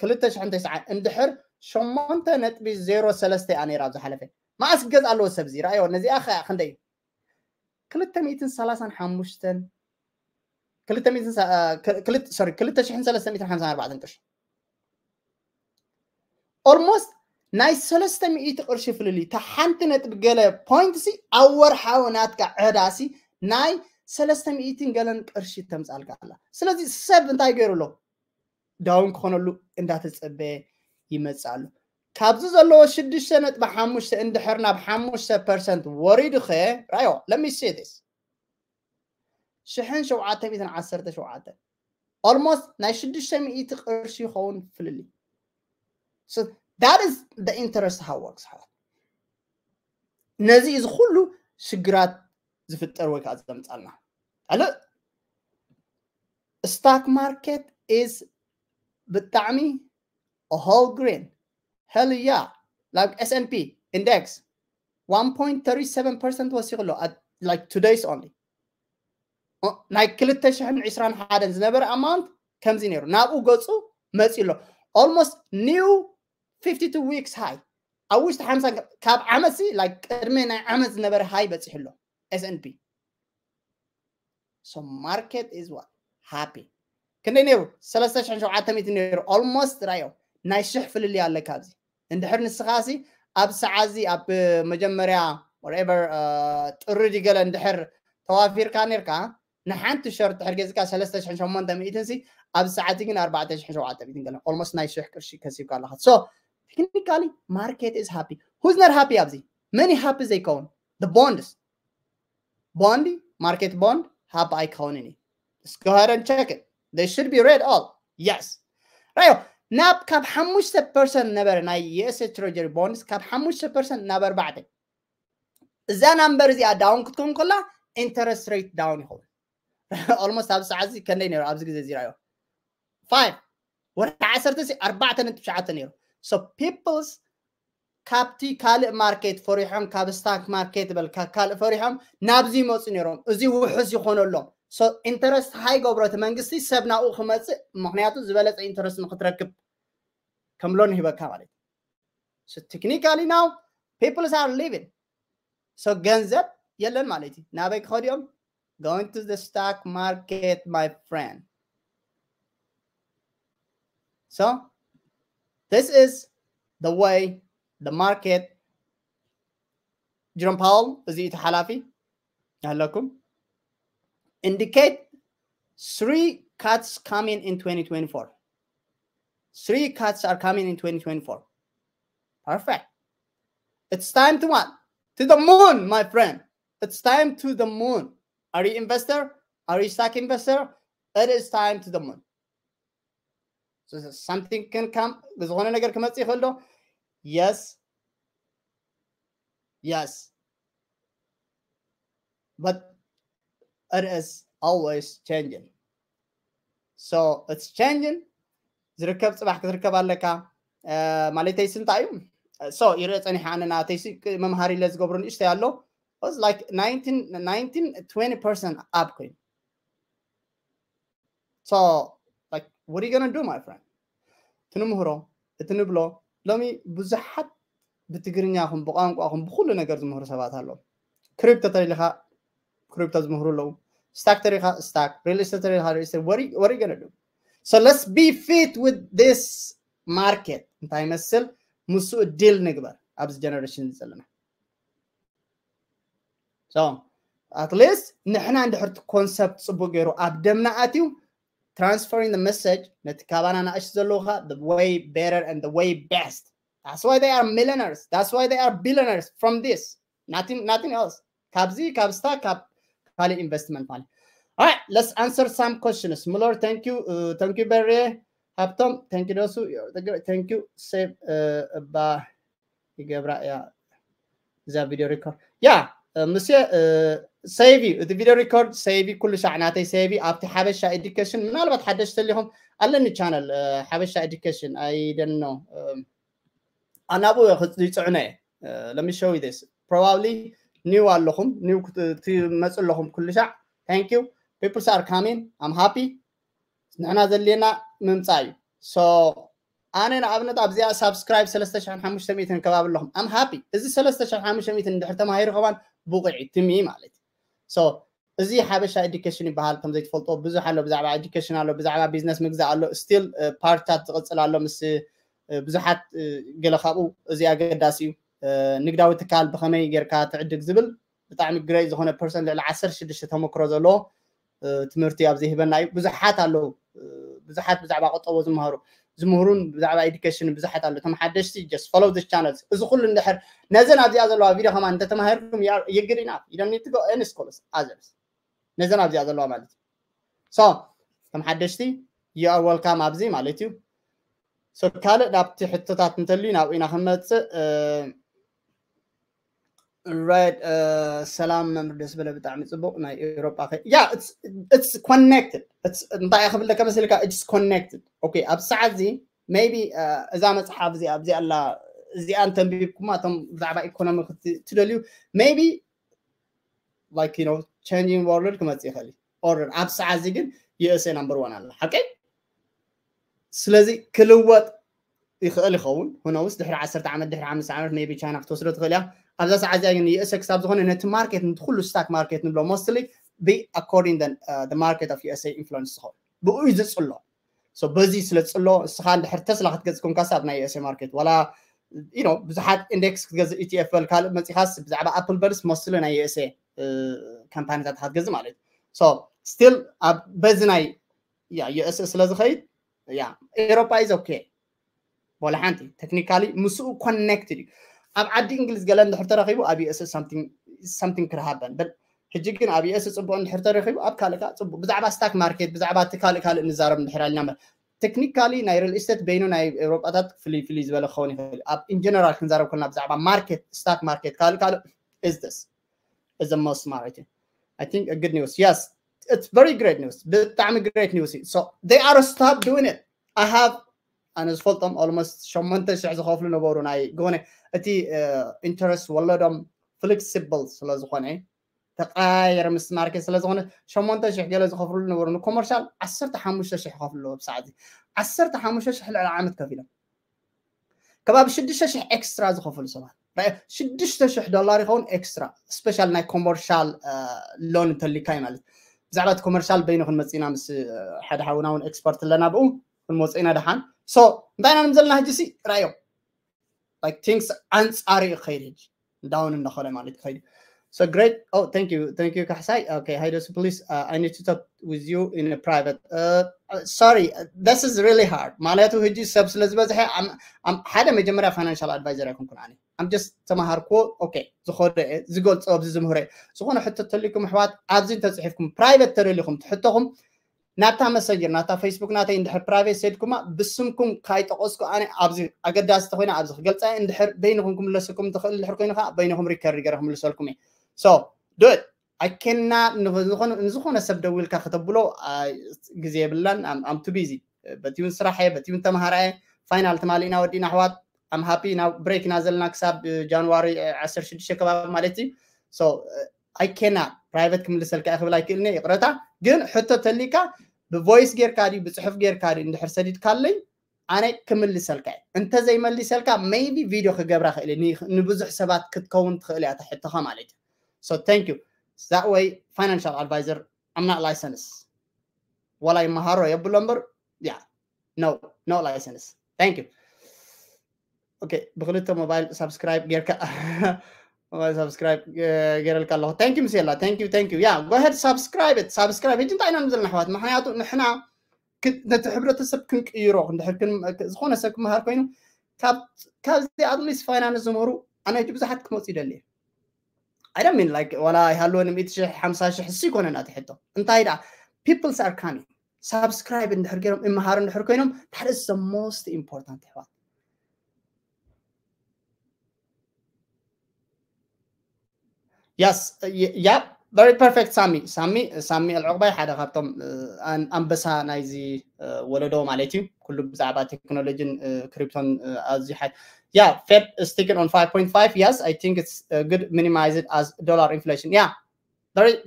ክልተ ሽሕን ተስዓን እንድሕር ሸሞንተ ነጥቢ ዜሮ ሰለስተ እያ ነይራ ኣብ ዝሓለፈ። መኣስ ክገዝ ኣለዎ ሰብ እዚ ረኣዮ። ነዚኣ ከ ክንደይ እዩ? ክልተ ሚእትን ሰላሳን ሓሙሽተን ክልተ ሚእትን ሰ- እ፣ ክል- ክልተ ሶሪ ክልተ ሽሕን ሰለስተ ሚእትን ሓምሳን ኣርባዕተን ቅርሺ። Almost ናይ ሰለስተ ሚእቲ ቅርሺ ፍልልይ እታ ሓንቲ ነጥቢ ገለ ፖይንት ሲ ኣብ ወርሓዊ ናትካ ዕዳ ሲ ናይ ሰለስተ ሚእትን ገለን ቅርሺ ተምጻልካ ኣላ። ስለዚ ሰብ እንታይ ገይሩ ኣሎ? ዳውን ክኾነሉ እንዳተጸበየ ይመጽእ ኣሎ። ካብዚ ዘለዎ ሽዱሽተ ነጥቢ ሓሙሽተ እንድሕር ናብ ሓሙሽተ ፐርሰንት ወሪዱ ኸ? ራዮ፣ let me see this። ሽሕን ሸውዓተ ሚእትን ዓሰርተ ሸውዓተ፣ almost ናይ ሽዱሽተ ሚእቲ ቅርሺ ይኸውን ፍልልይ። So that is the interest how works። ነዚ እዚ ኩሉ ሽግራት ዝፍጠር ወይ ከዓ ዘምፃልና። ካልእ፣ stock market is ብጣዕሚ a whole green hell yeah. Like S and P index one point three seven percent ወሲኹ ኣሎ, like two days only። ናይ ክልተ ሽሕን ዕስራን ሓደን ዝነበረ amount ከምዚ ነይሩ፣ ናብኡ ገፁ መፂ ኣሎ። Almost new fifty two weeks high ኣብ ውሽጢ ሓምሳ፣ ካብ ዓመት ሲ፣ like ቅድሚ ናይ ዓመት ዝነበረ high በፂሑ ኣሎ S and P። So market is what? Happy። ክንደይ ነይሩ? ሰለስተ ሽሕን ሸውዓተ ሚእትን ነይሩ። Almost ራዮ ናይ ሽሕ ፍልልይ ኣለካ ኣብዚ። እንድሕር ንስኻ ሲ ኣብ ሰዓት እዚ ኣብ መጀመርያ whatever ጥሪ ድገለ እንድሕር ተዋፊርካ ነርካ፣ ንሓንቲ ሸር ድሕር ገዚእካ ሰለስተ ሽሕን ሸሞንተ ሚእትን ሲ ኣብ ሰዓት ግን ኣርባዕተ ሽሕን ሸውዓተ ሚእትን ገለ፣ almost ናይ ሽሕ ቅርሺ ከሲብካ ኣለኻ። So technically market is happy። Who's not happy ኣብዚ? መን እዩ happy ዘይከውን? The bonds። ቦንድ፣ market bond happy ኣይከውንን እዩ። Let's go ahead and check it. They should be red all. Yes። ራዮ፣ ናብ ካብ ሓሙሽተ ፐርሰንት ነበረ ናይ U S Treasury bonds፣ ካብ ሓሙሽተ ፐርሰንት ናብ ኣርባዕተ። እዛ ናምበር እዚኣ down ክትከውን ከላ interest rate down ይኸውን። Almost ኣብ ሰዓት እዚ ከንደይ ነይሩ ኣብዚ ግዜ እዚ ራዮ? Five። ወርሒ ዓሰርተ ሲ ኣርባዕተ ነጥቢ ትሽዓተ ነይሩ። So peoples ካብቲ ካልእ ማርኬት ፈሪሖም፣ ካብ stock market በል ካብ ካልእ ፈሪሖም ናብዚ ይመፁ ነይሮም። እዚ ውሑስ ይኾነሎም። So interest high ገብሮ እቲ መንግስቲ ሰብ ናብኡ ክመፅእ፣ ምኽንያቱ ዝበለፀ interest ንክትረክብ ከምሎ ንሂበካ ማለት እዩ። So technically now peoples are leaving። So ገንዘብ የለን ማለት እዩ። ናበይ ክኸዱ እዮም? Going to the stock market, my friend. So this is the way the market. Jerome Powell እዚ እቲ ሓላፊ ኣለኩም indicate three cuts coming in twenty twenty-four. Three cuts are coming in twenty twenty-four. Perfect. It's time to what? To the moon, my friend. It's time to the moon. Are you investor? Are you stock investor? It is time to the moon. So something can come. ዝኾነ ነገር ክመጽእ ይኽእል ዶ? Yes. Yes. But it is always changing. So it's changing. ዝርከብ ጽባሕ ክትርከብ ኣለካ። ማለተይ ስንታይ እዩ? So ይርአ ጸኒሐ፣ ኣነ ናተይ መምሃሪ ኢለ ዝገብሮ ንእሽተይ ኣሎ። It's like nineteen, nineteen, twenty percent up ኮይኑ። So like what are you gonna do, my friend? እቲ ንምህሮ፣ እቲ ንብሎ፣ ሎሚ ብዙሓት ብትግርኛኹም ብቋንቋኹም ብኩሉ ነገር ዝምህሩ ሰባት ኣለዉ። ክሪፕቶ ተደሊኻ ክሪፕቶ ዝምህሩ ኣለዉ። ስታክ ተሪኻ ስታክ፣ ሪል ስቴት ተሪኻ ሪል ስቴት። What are you gonna do? So let's be fit with this market። እንታይ ይመስል ምስኡ ዲል ንግበር ኣብዚ ጀነሬሽን ዘለና። So at least ንሕና እንድሕር እቲ ኮንሰፕት ጽቡቅ ገይሩ ኣብ ደምና ኣትዩ transferring the message ነቲ ካባና ንኣሽ ዘለውኻ the way better and the way best. That's why they are millionaires. That's why they are billionaires from this. Nothing, nothing else. ካብዚ ካብ ስታክ ካብ ካልእ ኢንቨስትመንት ማለት። Alright, let's answer some questions. Muller, thank you. Uh, thank you, Barry. Haptom, thank you, Dosu. Thank you, Save. Uh, ይገብራ እያ እዛ ቪድዮ ሪኮርድ። ያ፣ ምስ ሴቭ እዩ እቲ ቪድዮ ሪኮርድ፣ ሴቭ እዩ ኩሉ ሻዕ ናተይ ሴቭ እዩ። ኣብቲ ሓበሻ ኤዱኬሽን ምናልባት ሓደሽ ተሊኹም ኣለኒ ቻነል ሓበሻ ኤዱኬሽን፣ I don't know፣ ናብኡ ይፅዕኖ እየ። Let me show you this. Probably new ኣለኹም፣ new ትመፁ ኣለኹም ኩሉ ሻዕ። Thank you. People are coming. I'm happy. ንሕና ዘድልየና ምምፃእ እዩ። So ኣነ ንኣብነት ኣብዚኣ ሳብስክራይብ ሰለስተ ሽሕን ሓሙሽተ ሚእትን ከባቢ ኣለኹም። I'm happy። እዚ ሰለስተ ሽሕን ሓሙሽተ ሚእትን እንድሕር ተማሂሩ ከማን ብቑዕ እዩ to me ማለት እዩ። So እዚ ሓበሻ ኤዱኬሽን ይበሃል። ከም ዘይትፈልጦ ብዙሕ ኣሎ፣ ብዛዕባ ኤዱኬሽን ኣሎ፣ ብዛዕባ ቢዝነስ ምግዛእ ኣሎ። ስቲል ፓርትታት ዝቕፅል ኣሎ ምስ ብዙሓት፣ ገለ ካብኡ እዚ ኣገዳሲ እዩ። ንግዳዊ ትካል ብኸመይ ጌርካ ትዕድግ ዝብል ብጣዕሚ ግሬት ዝኾነ ፐርሰን ልዕሊ ዓሰርተ ሽዱሽተ ተመክሮ ዘለዎ ትምህርቲ ኣብዚ ይህበና እዩ። ብዙሓት ኣለዉ፣ ብዙሓት ብዛዕባ ቁጠቦ ዝመሃሩ። ዝምህሩን ብዛዕባ education ብዙሓት ኣሎ። እቶም ሓደሽቲ just follow this channels። እዚ ኩሉ እንድሕር ነዘን ኣብዚኣ ዘለዋ ቪድዮ ከማን እንተተማሂርኩም you are good enough. You don't need to go any schools others። ነዘን ኣብዚኣ ዘለዋ ማለት እዩ። So እቶም ሓደሽቲ you are welcome ኣብዚ ማለት እዩ። So ካልእ ናብቲ ሕቶታት እንተልዩ ናብኡ ኢና ክንመፅእ። Right. ሰላም መምህር ደስ በለ፣ ብጣዕሚ ፅቡቅ። ናይ ኤውሮጳ ከ yeah it's connected። እንታይ ክብል ከመሰልካ it's connected። Okay ኣብ ሰዓት እዚ maybe እዛ መፅሓፍ እዚኣ ኣብዚኣ ኣላ፣ እዚኣ እንተንቢብኩማ እቶም ብዛዕባ ኢኮኖሚ ክትደልዩ maybe like you know changing world ክመፅእ ይኽእል እዩ። Or ኣብ ሰዓት እዚ ግን USA number one ኣላ ሓቀይ። ስለዚ ክልወጥ ይኽእል ይኸውን። Who knows ድሕሪ ዓሰርተ ዓመት ድሕሪ ሓሙሽተ ዓመት maybe ቻይና ክትወስዶ ትኽእል እያ። ኣብዛ ሰዓት እዚኣ ግን USA ክሳብ ዝኾነ ነቲ ማርኬት ነቲ ኩሉ ስታክ ማርኬት ንብሎ mostly be according the market of USA influence ዝኸውን ብኡ እዩ ዝፅሎ። So በዚ ስለ ዝፅሎ እስኻ እንድሕር ተስላ ክትገዝእ ኮንካ ሳብ ናይ USA ማርኬት ዋላ you know ብዙሓት ኢንዴክስ ክትገዝእ ኢቲኤፍ በል ካልእ መፂኻስ ብዛዕባ ኣፕል በልስ mostly ናይ USA ካምፓኒታት ክትገዝእ ማለት እዩ። So still ኣብ በዚ ናይ ያ USA ስለ ዝኸይድ ያ ኤሮፓ is okay። ወላ ሓንቲ technically ምስኡ connected እዩ። ኣብ ዓዲ እንግሊዝ ገለ እንድሕር ተረኺቡ ኣብ USA something could happen but ሕጂ ግን ኣብ USA ፅቡቅ እንድሕር ተረኺቡ ኣብ ካልእ ከዓ ፅቡቅ። ብዛዕባ ስታክ ማርኬት ብዛዕባ እቲ ካልእ ካልእ ንዛረብ እንድሕር ኣልና እምበር technically ናይ real estate በይኑ ናይ ኤውሮጳታት ፍልይ ፍልይ ዝበለ ክኸውን ይኽእል። ኣብ in general ክንዛረብ ከለና ብዛዕባ ማርኬት ስታክ ማርኬት ካልእ ካልእ is this is the most smart I think a good news yes it's very great news ብጣዕሚ great news እዩ። So they are stop doing it. I have ኣነ ዝፈልጦም almost ሸሞንተ ሽሕ ዝኸፍሉ ነበሩ ናይ ዝኾነ እቲ interest ወለዶም flexible ስለ ዝኾነ ተቀያየረ ምስ ማርኬት ስለ ዝኾነ ሸሞንተ ሽሕ ገለ ዝኸፍሉ ነበሩ። ንኮመርሻል ዓሰርተ ሓሙሽተ ሽሕ ይኸፍሉ ኣለዉ ብሰዓት እዚ። ዓሰርተ ሓሙሽተ ሽሕ ልዕሊ ዓመት ከፊሎም ከባቢ ሽዱሽተ ሽሕ ኤክስትራ ዝኸፍሉ ሰባት ሽዱሽተ ሽሕ ዶላር ይኸውን ኤክስትራ special ናይ ኮመርሻል loan እንተሊካይ ማለት ብዛዕባ እቲ ኮመርሻል በይኑ ክንመፅእ ኢና ምስ ሓደ ሓውና እውን ኤክስፐርት ኣለና ብኡ ክንመፅእ ኢና ደሓን። So እንታይ ኢና ንብል ዘለና ሕጂ ሲ ራእዮም like things ኣንፃር እዩ ክኸይድ ሕጂ down እንዳኸለ ማለት ክኸይድ። So great. Oh thank you, thank you ካሕሳይ። Okay hi ደሱ please I need to talk with you in a private. Sorry, this is really hard ማለቱ ሕጂ ሰብ ስለ ዝበዝሐ ሓደ መጀመርያ financial advisor ኣይኮንኩን ኣነ I'm just ተማሃርኩዎ። Okay ዝኸዶ እየ ዝገልፆ ኣብዚ ዝምህሮ እየ። ዝኾነ ሕቶ ተሊኩም ኣሕዋት ኣብዚ እንተፅሒፍኩም private ተደሊኹም ትሕቶኹም ናብታ መሰንጀር ናብታ ፌስቡክ ናተይ እንድሕር private ሰድኩማ ብስምኩም ካይጠቀስኩ ኣነ ኣብዚ ኣገዳሲ ተኮይና ኣብዚ ክገልፃ እንድሕር በይንኹም ክምለሰኩም ትኽእል እንድሕር ኮይኑ ከዓ በይንኹም ሪከርድ ገረ ክምልሰልኩም እየ። So do it. I cannot ንዝኾነ ሰብ ደዊልካ ከተብሎ ግዜ የብላን። I'm too busy በቲ እውን ስራሕ እየ በቲ እውን ተምሃራ እየ። ፋይናል ትማሊ ኢና ወዲእና ኣሕዋት። I'm happy ናብ break ኢና ዘለና ክሳብ ጃንዋሪ ዓሰርተ ሽዱሽተ ከባቢ ማለት እዩ። So I cannot private ክምልሰልካ እየ ክብል ኣይክእልን እየ ይቕረታ። ግን ሕቶ ተሊካ ብ voice ጌርካ ድዩ ብፅሑፍ ጌርካ ድዩ እንድሕር ሰዲድካለይ ኣነ ክምልሰልካ እየ። እንተዘይመሊሰልካ maybe ቪድዮ ክገብራ ክእል እየ ንብዙሕ ሰባት ክትከውን ትኽእል እያ እታ ሕቶኻ ማለት እዩ። So thank you. That way financial advisor I'm not licensed. ዋላ ይመሃሮ የብሎ እምበር yeah no no license. Thank you. Okay ብክልተ ሞባይል subscribe ጌርካ mobile subscribe ገይረልካ ኣለኹ። Thank you ምስ የላ thank you thank you yeah go ahead subscribe it subscribe። ሕጂ እንታይ ኢና ንብል ኣሕዋት ምክንያቱ ንሕና ነቲ ሕብረተሰብ ክንቅይሮ እንድሕር ዝኾነ ሰብ ክመሃር ኮይኑ ካብዚ at least finance ዝምህሩ ኣነ ሕጂ ብዙሓት ክመፁ ይደሊ I don't mean like ዋላ ይሃልወኒ ሚእቲ ሽሕ ሓምሳ ሽሕ እሱ ይኮነና ትሕቶ እንታይ ደኣ peoples are coming subscribe እንድሕር ገይሮም ይመሃሩ እንድሕር ኮይኖም that is the most important ኣሕዋት። Yes yeah very perfect ሳሚ ሳሚ ሳሚ ኣልዑቅባይ ሓደ ካብቶም ኣንበሳ ናይዚ ወለዶ ማለት እዩ። ኩሉ ብዛዕባ ቴክኖሎጂን ክሪፕቶን ኣዝዩ ሓ yeah Fed sticking on five point five yes I think it's good minimize it as dollar inflation yeah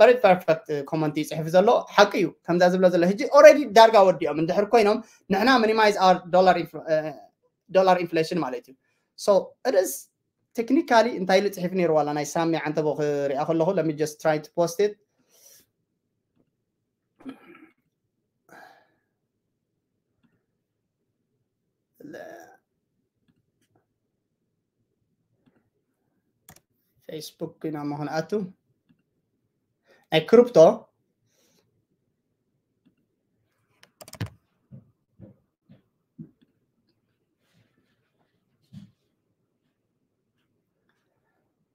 very perfect comment እዩ ፅሒፉ ዘሎ ሓቂ እዩ። ከምዛ ዝብሎ ዘሎ ሕጂ already ዳርጋ ወዲኦም እንድሕር ኮይኖም ንሕና minimize our dollar inflation ማለት እዩ። So it is technically እንታይ ኢሉ ፅሒፉ ነይሩ ዋላ ናይ ሳሚ ዓንተቦ ክሪኣ ከለኹ let me just try to post it ፌስቡክ ኢና መሆን ኣቱ ናይ ክሪፕቶ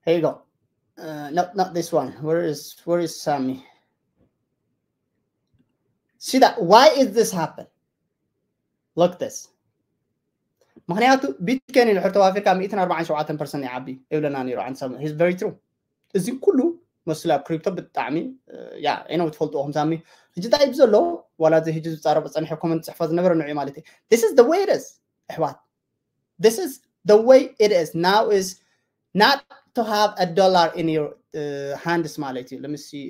Here you go. Uh, not not this one. Where is where is Sammy? See that? Why is this happen? Look this. ምክንያቱ ቢትኮይን ድሕር ተዋፊርካ ሚእትን ኣርባዓን ሸውዓተን ፐርሰንት ይዓቢ ይብለና ነይሩ። ዓንሳ is very true። እዚ ኩሉ መስሉ ኣብ ክሪፕቶ ብጣዕሚ ያ ኤነው ትፈልጥዎም ሳሚ። ሕጂ እንታይ እዩ ዘሎ? ዋላ እዚ ሕጂ ዝፃረበ ፀኒሐ ኮመንት ፅሕፎ ዝነበረ ንዑ ማለት እዩ። This is the way it is ኣሕዋት። This is the way it is now is not to have a dollar in your uh, hands ማለት እዩ። Let me see.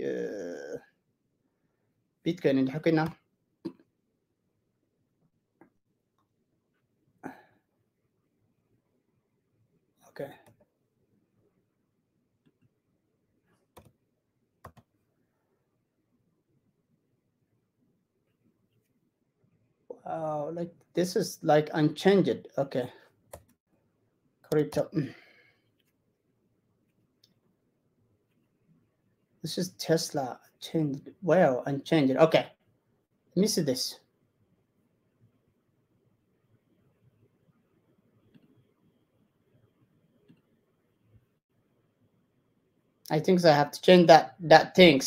Bitcoin እንድሕር ኮይና okay. Wow, like this is like unchanged. Okay. Crypto. This is Tesla changed. Wow, unchanged. Okay. Let me see this. I think I have to change that that things.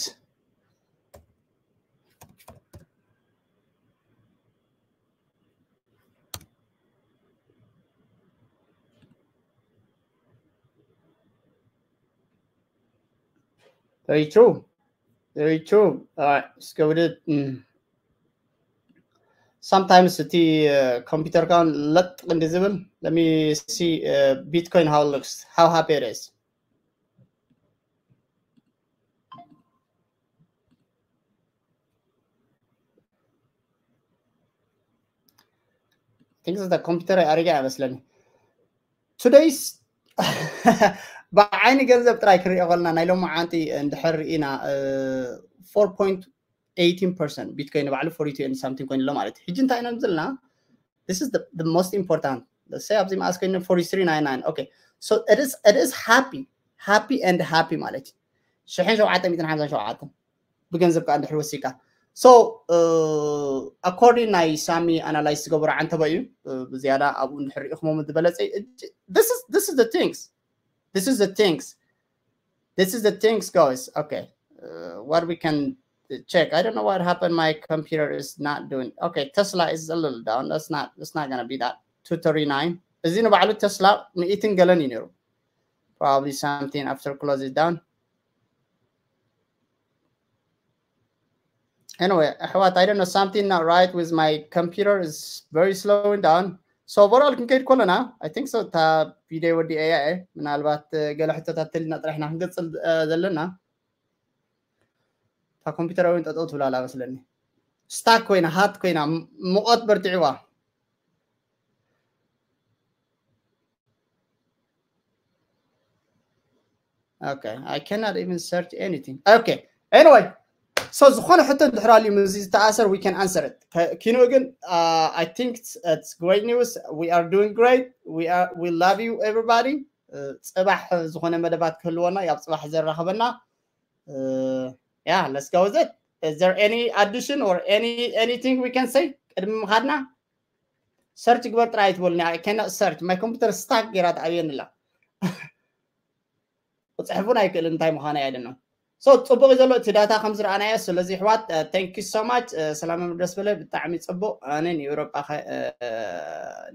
Very true. Very true. All right, let's go with it. Mm. Sometimes እቲ ኮምፒውተር ካን ለጥ እንዲ ዝብል let me see Bitcoin how it looks, how happy it is. Think the computer ኣሪጋ ይመስለኒ። Today's ብዓይኒ ገንዘብ ጥራይ ክንሪኦ ከለና ናይ ሎሚ ዓንቲ እንድሕር ርኢና four point eighteen percent ቢትኮይን ባዕሉ forty-two and something ኮይኑ ኣሎ ማለት እዩ። ሕጂ እንታይ ኢና ዘለና? This is the, the most important. Let's say ኣብዚ መዓስ ኮይኑ forty-three ninety-nine. Okay. So it is it is happy. Happy and happy ማለት እዩ። ሽሕን ሸውዓተ ሚእትን ሓምሳን ሸውዓተን ብገንዘብ ከዓ እንድሕር ወሲካ። So according ናይ ሳሚ ኣናላይዝ ዝገበሮ ዓንተበ እዩ። ብዝያዳ ኣብኡ እንድሕር ርኢኹሞ ዝበለፀ this is this is the things. This is the things. This is the things, guys. Okay. Uh, what we can check. I don't know what happened. My computer is not doing. Okay, Tesla is a little down. That's not. That's not gonna be that. Two thirty nine. እዚ ንባዕሉ ተስላ ሚእትን ገለን እዩ ነይሩ። Probably something after close it down. Anyway, ኣሕዋት, I don't know, something not right with my computer, is very slowing down. So overall ክንከይድ ከለና I think so እታ ቪድዮ ወዲኤያ እየ። ምናልባት ገለ ሕቶታት ተልና ጥራሕ ኢና ክንገፅል ዘለና። እታ ኮምፒውተር እውን ጠጠው ትብል ኣላ መስለኒ። ስታክ ኮይና ሃት ኮይና ሙቐት በርቲዕዋ። Okay, I cannot even search anything. Okay. Anyway, so ዝኾነ ሕቶ እንድሕር ኣልዩ ምስ ዝተኣሰር we can answer it. ኪኑ ግን I think it's great news. We are doing great. We are we love you everybody. ፅባሕ ዝኾነ መደባት ክህልወና ያብ ፅባሕ ዘራኸበና። Yeah, let's go with it. Is there any addition or any anything we can say? ቅድሚ ምኻድና ሰርች ግበር ጥራይ ትበሉኒ። I cannot search. My computer ስታክ ገይራ ትኣብየኒ ኣላ። ክፅሕፉን ኣይክእልን እንታይ ምዃኑ እያ ደኖ። So ፅቡቅ እዩ ዘሎ እቲ ዳታ ከም ዝረኣናዮ። ስለዚ ኣሕዋት thank you so much. ሰላም ደስ በለ ብጣዕሚ ፅቡቅ። ኣነ ንኤውሮጳ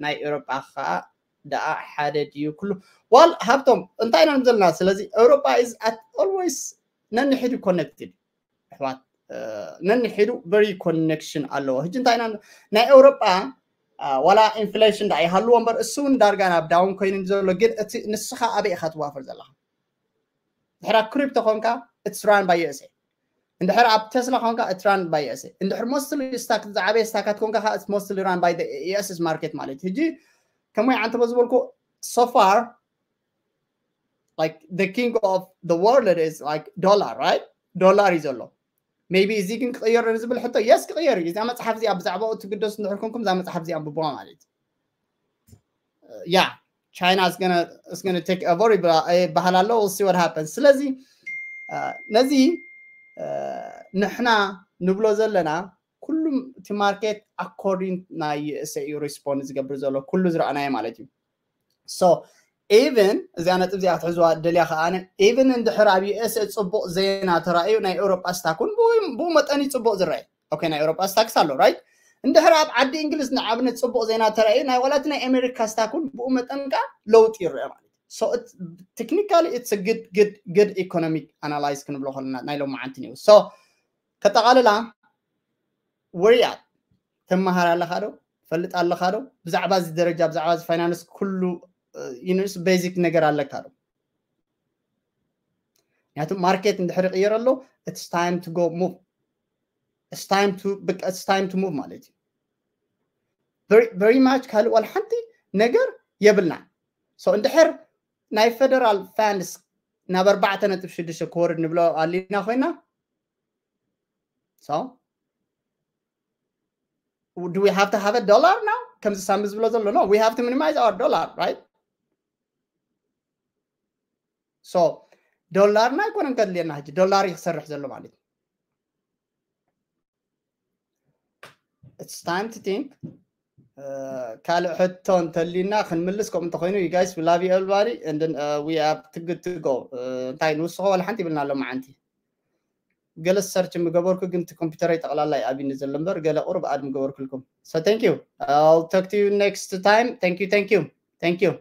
ናይ ኤውሮጳ ከዓ ደኣ ሓደ ድዩ ኩሉ ዋል ሃብቶም እንታይ ኢና ዘለና። ስለዚ ኤውሮጳ is at always ነንሕዱ connected ኣሕዋት ነንሕዱ very connection ኣለዎ። ሕጂ እንታይ ኢና ናይ ኤውሮጳ ዋላ ኢንፍሌሽን ዳ ይሃልዎ እምበር እሱ እውን ዳርጋ ናብ ዳውን ኮይኑ ዘሎ ግን እቲ ንስኻ ኣበይ ኢኻ ትዋፈር ዘለኻ? ድሕራ ክሪፕቶ ኮንካ it's run by USA። እንድሕር ኣብ ተስላ ኮንካ it's run by USA። እንድሕር mostly ስታክ ዝዓበየ ስታካት ኮንካ ከዓ it's mostly run by the US market ማለት ሕጂ ከመይ ዓንተቦ ዝበልኩ so far like the king of the world is like dollar, right? ዶላር እዩ ዘሎ። Maybe እዚ ግን ክቕየር ዝብል ሕቶ yes ክቕየር እዩ። እዛ መፅሓፍ እዚኣ ብዛዕባኡ ትግደሱ እንድሕር ኮንኩም እዛ መፅሓፍ እዚኣ ኣንብቡዋ ማለት እዩ። Yeah, China is gonna is gonna take over ይበሃል ኣሎ። We'll see what happens. ስለዚ ነዚ ንሕና ንብሎ ዘለና ኩሉም እቲ ማርኬት according ናይ USA እዩ ሪስፖንድ ዝገብር ዘሎ ኩሉ ዝረኣናዮ ማለት እዩ። So even እዚኣ ነጥብ እዚኣ ክትሕዝዋ ደልያ ከኣ even እንድሕር ኣብ USA ጽቡቕ ዜና ተራእዩ ናይ ኤውሮጳ ስታክ እውን ብኡ መጠን እዩ ጽቡቕ ዝረኣይ። ኦኬ ናይ ኤውሮጳ ስታክስ ኣሎ right። እንድሕር ኣብ ዓዲ እንግሊዝ ንኣብነት ጽቡቕ ዜና ተራእዩ ናይ ዋላቲ ናይ ኣሜሪካ ስታክ እውን ብኡ መጠን ከኣ ለውጢ ይረአ ማለት። So technically it's a good good good economic analyze ክንብሎ ከለና ናይ ሎማዓንቲ news። So ከጠቓልላ where you at? ትመሃር ኣለኻ ዶ? ትፈልጥ ኣለኻ ዶ? ብዛዕባ እዚ ደረጃ ብዛዕባ እዚ ፋይናንስ ኩሉ ዩኒስ ቤዚክ ነገር ኣለካ ዶ? ምክንያቱ ማርኬት እንድሕር ይቕየር ኣሎ it's time to go move. It's time to በቃ it's time to move ማለት እዩ። Very much ካልእ ዋላ ሓንቲ ነገር የብልናን። So እንድሕር ናይ ፌደራል ፋንድስ ናብ ኣርባዕተ ነጥቢ ሽዱሽተ ክወርድ ንብሎ ኣሊና ኮይና so do we have to have a dollar now? ከምዚ ሳሚ ዝብሎ ዘሎ no, we have to minimize our dollar, right? So ዶላርና ኣይኮነን ከድልየና ሕጂ ዶላር እዩ ክሰርሕ ዘሎ ማለት እዩ። It's time to think. ካልእ ሕቶ እንተሊና ክንምልስ ከምኡ እንተኮይኑ you guys we love you everybody and then we have to good to go። እንታይ ንውስኮ ዋላ ሓንቲ ይብልና ኣሎ መዓንቲ ገለ ሰርች ምገበርኩ ግን እቲ ኮምፒውተረይ ጠቕላላ ይኣብኒ ዘሎ እምበር ገለ ቁሩብ ኣድ ምገበርኩልኩም። So thank you. I'll talk to you next time. Thank you, thank you, thank you.